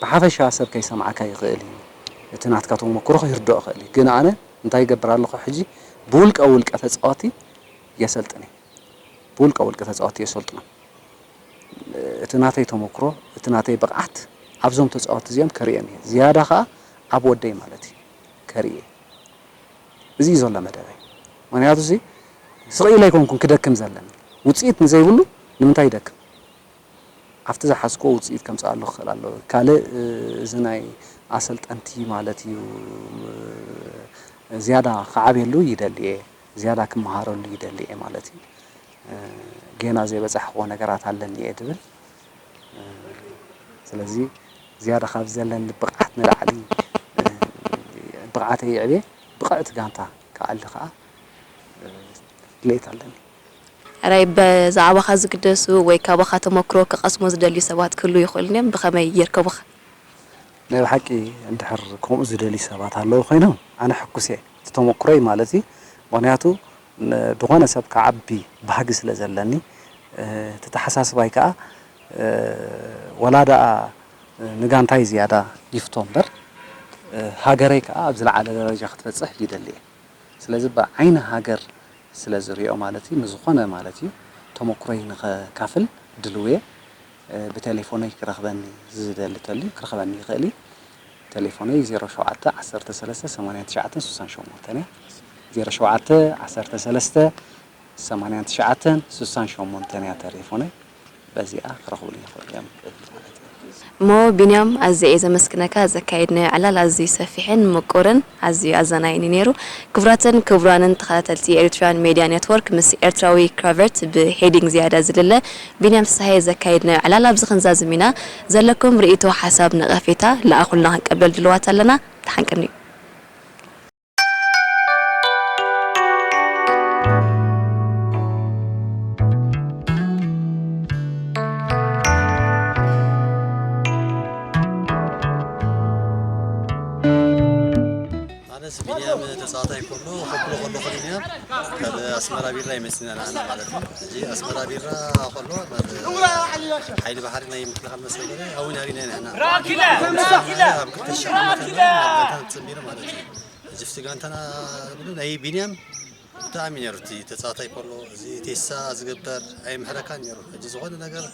ብሓፈሻ ሰብ ከይሰምዓካ ይኽእል እዩ። እቲ ናትካ ተመክሮ ከይርድኦ ይኽእል እዩ። ግን ኣነ እንታይ ይገብር ኣለኹ ሕጂ ብውልቀ ውልቀ ተፃወቲ የሰልጥን እየ። ብውልቀ ውልቀ ተፃወቲ የሰልጥኖም። እቲ ናተይ ተመክሮ እቲ ናተይ ብቕዓት ኣብዞም ተፃወቲ እዚኦም ከርእዮም እየ። ዝያዳ ከዓ ኣብ ወደይ ማለት እዩ ከርኢ እየ። እዚ እዩ ዘሎ መደበይ። ምክንያቱ እዚ ስቕ ኢለ ኣይኮንኩን ክደክም ዘለኒ። ውፅኢት ንዘይብሉ ንምንታይ ይደክም? ኣብቲ ዝሓዝክዎ ውፅኢት ከምፅኣሉ ክኽእል ኣለዎ። ካልእ እዚ ናይ ኣሰልጠንቲ ማለት እዩ ዝያዳ ክዓብየሉ ይደሊ እየ፣ ዝያዳ ክመሃረሉ ይደሊ እየ ማለት እዩ። ጌና ዘይበፃሕክዎ ነገራት ኣለኒ እየ ድብል። ስለዚ ዝያዳ ካብ ዘለኒ ብቕዓት ንላዕሊ ብቕዓተይ ይዕብየ፣ ብቕዕቲ ጋንታ ክኣሊ ከዓ ድሌት ኣለኒ። ሕራይ ብዛዕባኻ ዝግደሱ ወይ ካባኻ ተመክሮ ክቐስሙ ዝደልዩ ሰባት ክህልዉ ይኽእሉ እዮም፣ ብኸመይ ይርከቡኻ? ናይ ብሓቂ እንድሕር ከምኡ ዝደልዩ ሰባት ኣለዉ ኮይኖም ኣነ ሕጉስ እየ። እቲ ተመክሮይ ማለት እዩ። ምኽንያቱ ዝኾነ ሰብ ክዓቢ ባህጊ ስለ ዘለኒ እቲ ተሓሳስባይ ከዓ ወላ ደኣ ንጋንታይ ዝያዳ ይፍቶ እምበር ሃገረይ ከዓ ኣብ ዝለዓለ ደረጃ ክትበፅሕ ይደሊ እየ። ስለዚ ብዓይኒ ሃገር ስለ ዝሪኦ ማለት እዩ ንዝኾነ ማለት እዩ ተመክሮይ ንኸካፍል ድልው እየ። ብቴሌፎነይ ክረኽበኒ ዝደሊ ተልዩ ክረኽበኒ ይኽእል እዩ። ቴሌፎነይ ዜሮ ሸውዓተ ዓሰርተ ሰለስተ ሰማንያን ትሽዓተን ስሳን ሸሞንተን እያ። ዜሮ ሸውዓተ ዓሰርተ ሰለስተ ሰማንያን ትሽዓተን ስሳን ሸሞንተን እያ ቴሌፎነይ። በዚኣ ክረኽቡኒ ይኽእሉ እዮም ማለት እዩ። እሞ ቢንያም ኣዝየ እየ ዘመስግነካ። ዘካየድናዮ ዕላል ኣዝዩ ሰፊሕን ምቁርን ኣዝዩ ኣዘናይን እዩ ነይሩ። ክቡራትን ክቡራንን ተኸታተልቲ ኤሪትራውያን ሜድያ ኔትወርክ ምስ ኤርትራዊ ክራቨርት ብሄዲንግ ዝያዳ ዝልለ ቢንያም ፍስሃየ ዘካየድናዮ ዕላል ኣብዚ ክንዛዝም ኢና። ዘለኩም ርእይቶ፣ ሓሳብ፣ ነቐፌታ ለኣኹልና ክንቀበል ድልዋት ኣለና። ደሓን ቅንዩ። ኣነስ ቢንያም ተፃዋታይ ከሎ ከብሎ ከለኹ ቢንያም ካብ ኣስመራ ቢራ እዩ መፂና ንዓና ማለት እዩ። ሕጂ ኣስመራ ቢራ ከሎ ናብ ሓይሊ ባሕሪ ናይ ምክልኻል መሰገሪ ኣብኡ ናቢና ኢና ንሕና ኣብ ክልተ ሽሕ ዓመተ ምህረት ናብ ጋንታ ተፀንቢሩ ማለት እዩ። ዝፍቲ ጋንታና ዝብሉ ናይ ቢንያም ብጣዕሚ ነይሩ እቲ ተጻዋታይ ከሎ፣ እዚ ቴሳ ዝግበር ኣይምሕረካን ነይሩ። ሕጂ ዝኾነ ነገር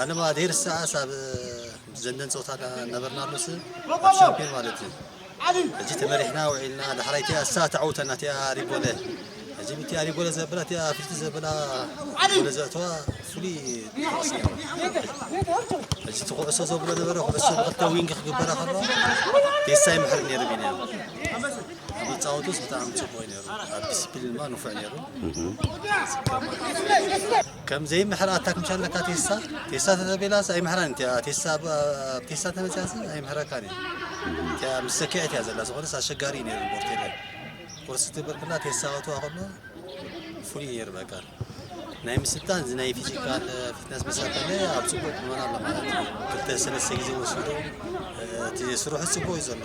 ኣነማ ዘይርስዓስ ኣብ ዘንደን ጸወታ ነበርና ኣሉስ ኣብ ሻምፒዮን ማለት እዩ። ሕጂ ተመሪሕና ውዒልና፣ ዳሕራይ እቲኣ እሳ ተዓውተና፣ እቲኣ ሪጎለ። ሕጂ ብቲኣ ሪጎለ ዘብላ፣ እቲኣ ፍልቲ ዘብላ ሪጎለ ዘእተዋ ፍሉይ ተዋስኦ። ሕጂ እቲ ኩዕሶ ዘብሎ ነበረ፣ ኩዕሶ ብክልተ ዊንግ ክግበራ ከሎ፣ ቴሳ ይምሕር ነይሩ ቢንያም። ኣብ መጻወቱስ ብጣዕሚ ጽቡቕ እዩ ነይሩ። ኣብ ዲስፕሊን ድማ ንፉዕ ነይሩ። ከም ዘይምሕር ኣታክ ምሻለካ ቴሳ፣ ቴሳ ተተቤላስ ኣይምሕራን እቲኣ። ቴሳ ብ-፣ ኣብ ቴሳ ተመጽያስ ኣይምሕረካን እዩ። እቲኣ ምስ ሰኪዐት እያ ዘላ፣ ዝኾነስ ኣሸጋሪ እዩ ነይሩ ቦርቴለ። ኮርስ ትግበር ከላ ቴሳ ኣትዋ ከሎ ፍሉይ ነይሩ በቃ። ናይ ምስልጣን እዚ ናይ ፊዚካል ፊትነስ መሳከለ ኣብ ጽቡቕ ቁመና ኣሎ ማለት እዩ። ክልተ ሰለስተ ግዜ ወሲዱ፣ እቲ ስርሑ ጽቡቕ እዩ ዘሎ።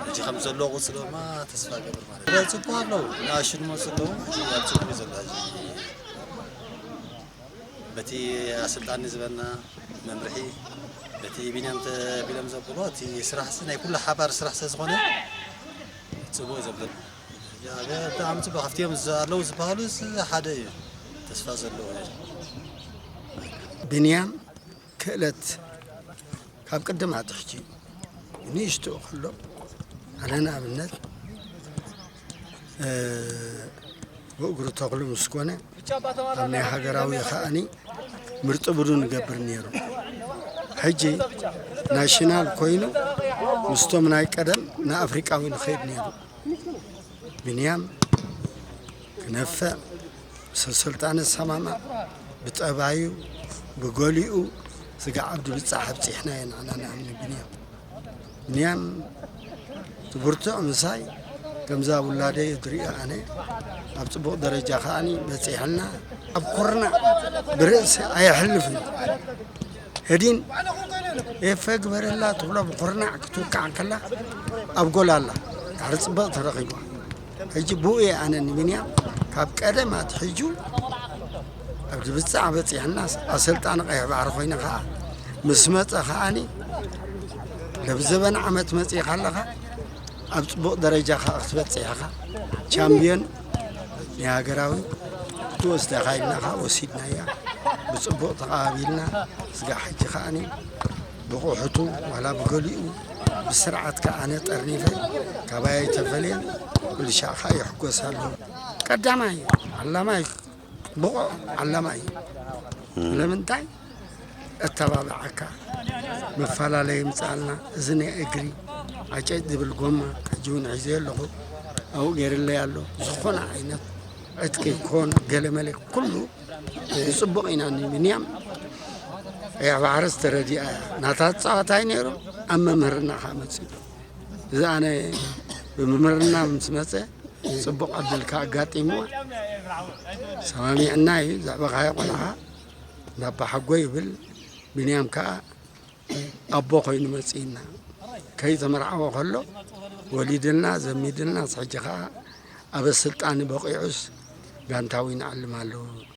ሕጂ ከም ዘሎ ቁጽሪ ድማ ተስፋ ገብር ማለት እዩ። ጽቡቕ ኣለዉ፣ ንኣሽቱ ዝመጹ ኣለዉ። ሕጂ ኣብ ጽቡቕ እዩ ዘሎ ሕጂ። በቲ ኣሰልጣኒ ዝበና መምርሒ፣ በቲ ቢንያም ተቢሎም ዘብሎ፣ እቲ ስራሕሲ ናይ ኩሉ ሓባር ስራሕ ስለ ዝኾነ፣ ጽቡቕ እዩ ዘብል። ያ፣ ብጣዕሚ ጽቡቕ፣ ካብቲኦም ዝ-፣ ኣለዉ ዝበሃሉስ ሓደ እዩ። ተስፋ ዘለዎ እዩ። ቢንያም ክእለት ካብ ቅድም ኣትሕጂ ንእሽቶ ከሎ፣ ኣነ ንኣብነት፣ እ፣ ብእግሩ ተኽሉ ምስ ኮነ፣ ኣብ ናይ ሃገራዊ ከኣኒ ምርጥ ብዱ ንገብር ነይሩ። ሕጂ ናሽናል ኮይኑ፣ ምስቶም ናይ ቀደም ንኣፍሪቃዊ ንኸይድ ነይሩ። ቢንያም ክነፍዕ፣ ምስ ኣሰልጣኒ ሰማማዕ፣ ብጠባዩ፣ ብገሊኡ፣ ስጋዕ ዓብዲ ብጻሕ ኣብጺሕናዮ ንሕና ንኣምኒ ቢንያም። ቢንያም ትብርትዕ ምሳይ፣ ከምዛ ውላደይ እድሪኦ ኣነ፣ ኣብ ጽቡቕ ደረጃ ከኣኒ በጺሕና። ኣብ ኩርናዕ ብርእሲ ኣየሕልፍን። ህዲን ኤፈ ግበረላ ትብሎ ብኩርናዕ ክትውቃዕ ከላ ኣብ ጎል ኣላ። ድሕሪ ጽብቕ ተረኺብዋ። ሕጂ ብኡ እየ ኣነ ንቢንያም ካብ ቀደም ኣትሒዙ ኣብ ድብጻዕ በጺሕና ኣሰልጣኒ ቀይሕ ባሕሪ ኮይነ ከኣ ምስ መጸ ከኣኒ ለብዘበን ዓመት መጺእካ ኣለኻ ኣብ ጽቡቕ ደረጃ ከኣ ክትበጽሕ ኢኻ። ቻምብዮን ናይ ሃገራዊ ክትወስዳ ኢኻ ኢልና ከኣ ወሲድናያ። ብጽቡቕ ተቐባቢልና ስጋዕ ሕጂ ከኣኒ ብቑሑቱ ዋላ ብገሊኡ ብስርዓት ከኣ ኣነ ጠርኒፈ ካባይ ኣይተፈልየን። ኩሉ ሻዕ ከኣ ይሕጎስ ኣለዉ። ቀዳማይ ዓላማይ ብቑዕ ዓላማ እዩ። ስለምንታይ? እተባብዓካ፣ መፈላለዪ ይምጽኣልና። እዚ ናይ እግሪ ዓጨጭ ዝብል ጎማ ሕጂ እውን ሒዘዮ ኣለኹ። ኣብኡ ገይርለይ ኣሎ። ዝኾነ ዓይነት ዕጥቂ ኮን ገለመለ ኩሉ ብጽቡቕ ኢና ንብንያም። እያ ባሕርስ ተረዲኣ እያ። ናታ ተጻዋታይ ነይሩ፣ ኣብ መምህርና ከኣ መጺኡ። እዚ ኣነ ብምምህርና ምስ መጸ ጽቡቕ ዕድል ከኣ ኣጋጢምዋ። ሰማሚዕና እዩ ዘዕበኻዮ ቆልዓ እንዳባ ሓጎ ይብል። ብንያም ከኣ ኣቦ ኮይኑ መጺእና። ከይተመርዓወ ከሎ ወሊድልና፣ ዘሚድልና፣ ሕጂ ከኣ ኣብ ኣሰልጣኒ በቂዑስ ጋንታዊ ንዕልም ኣለዎ።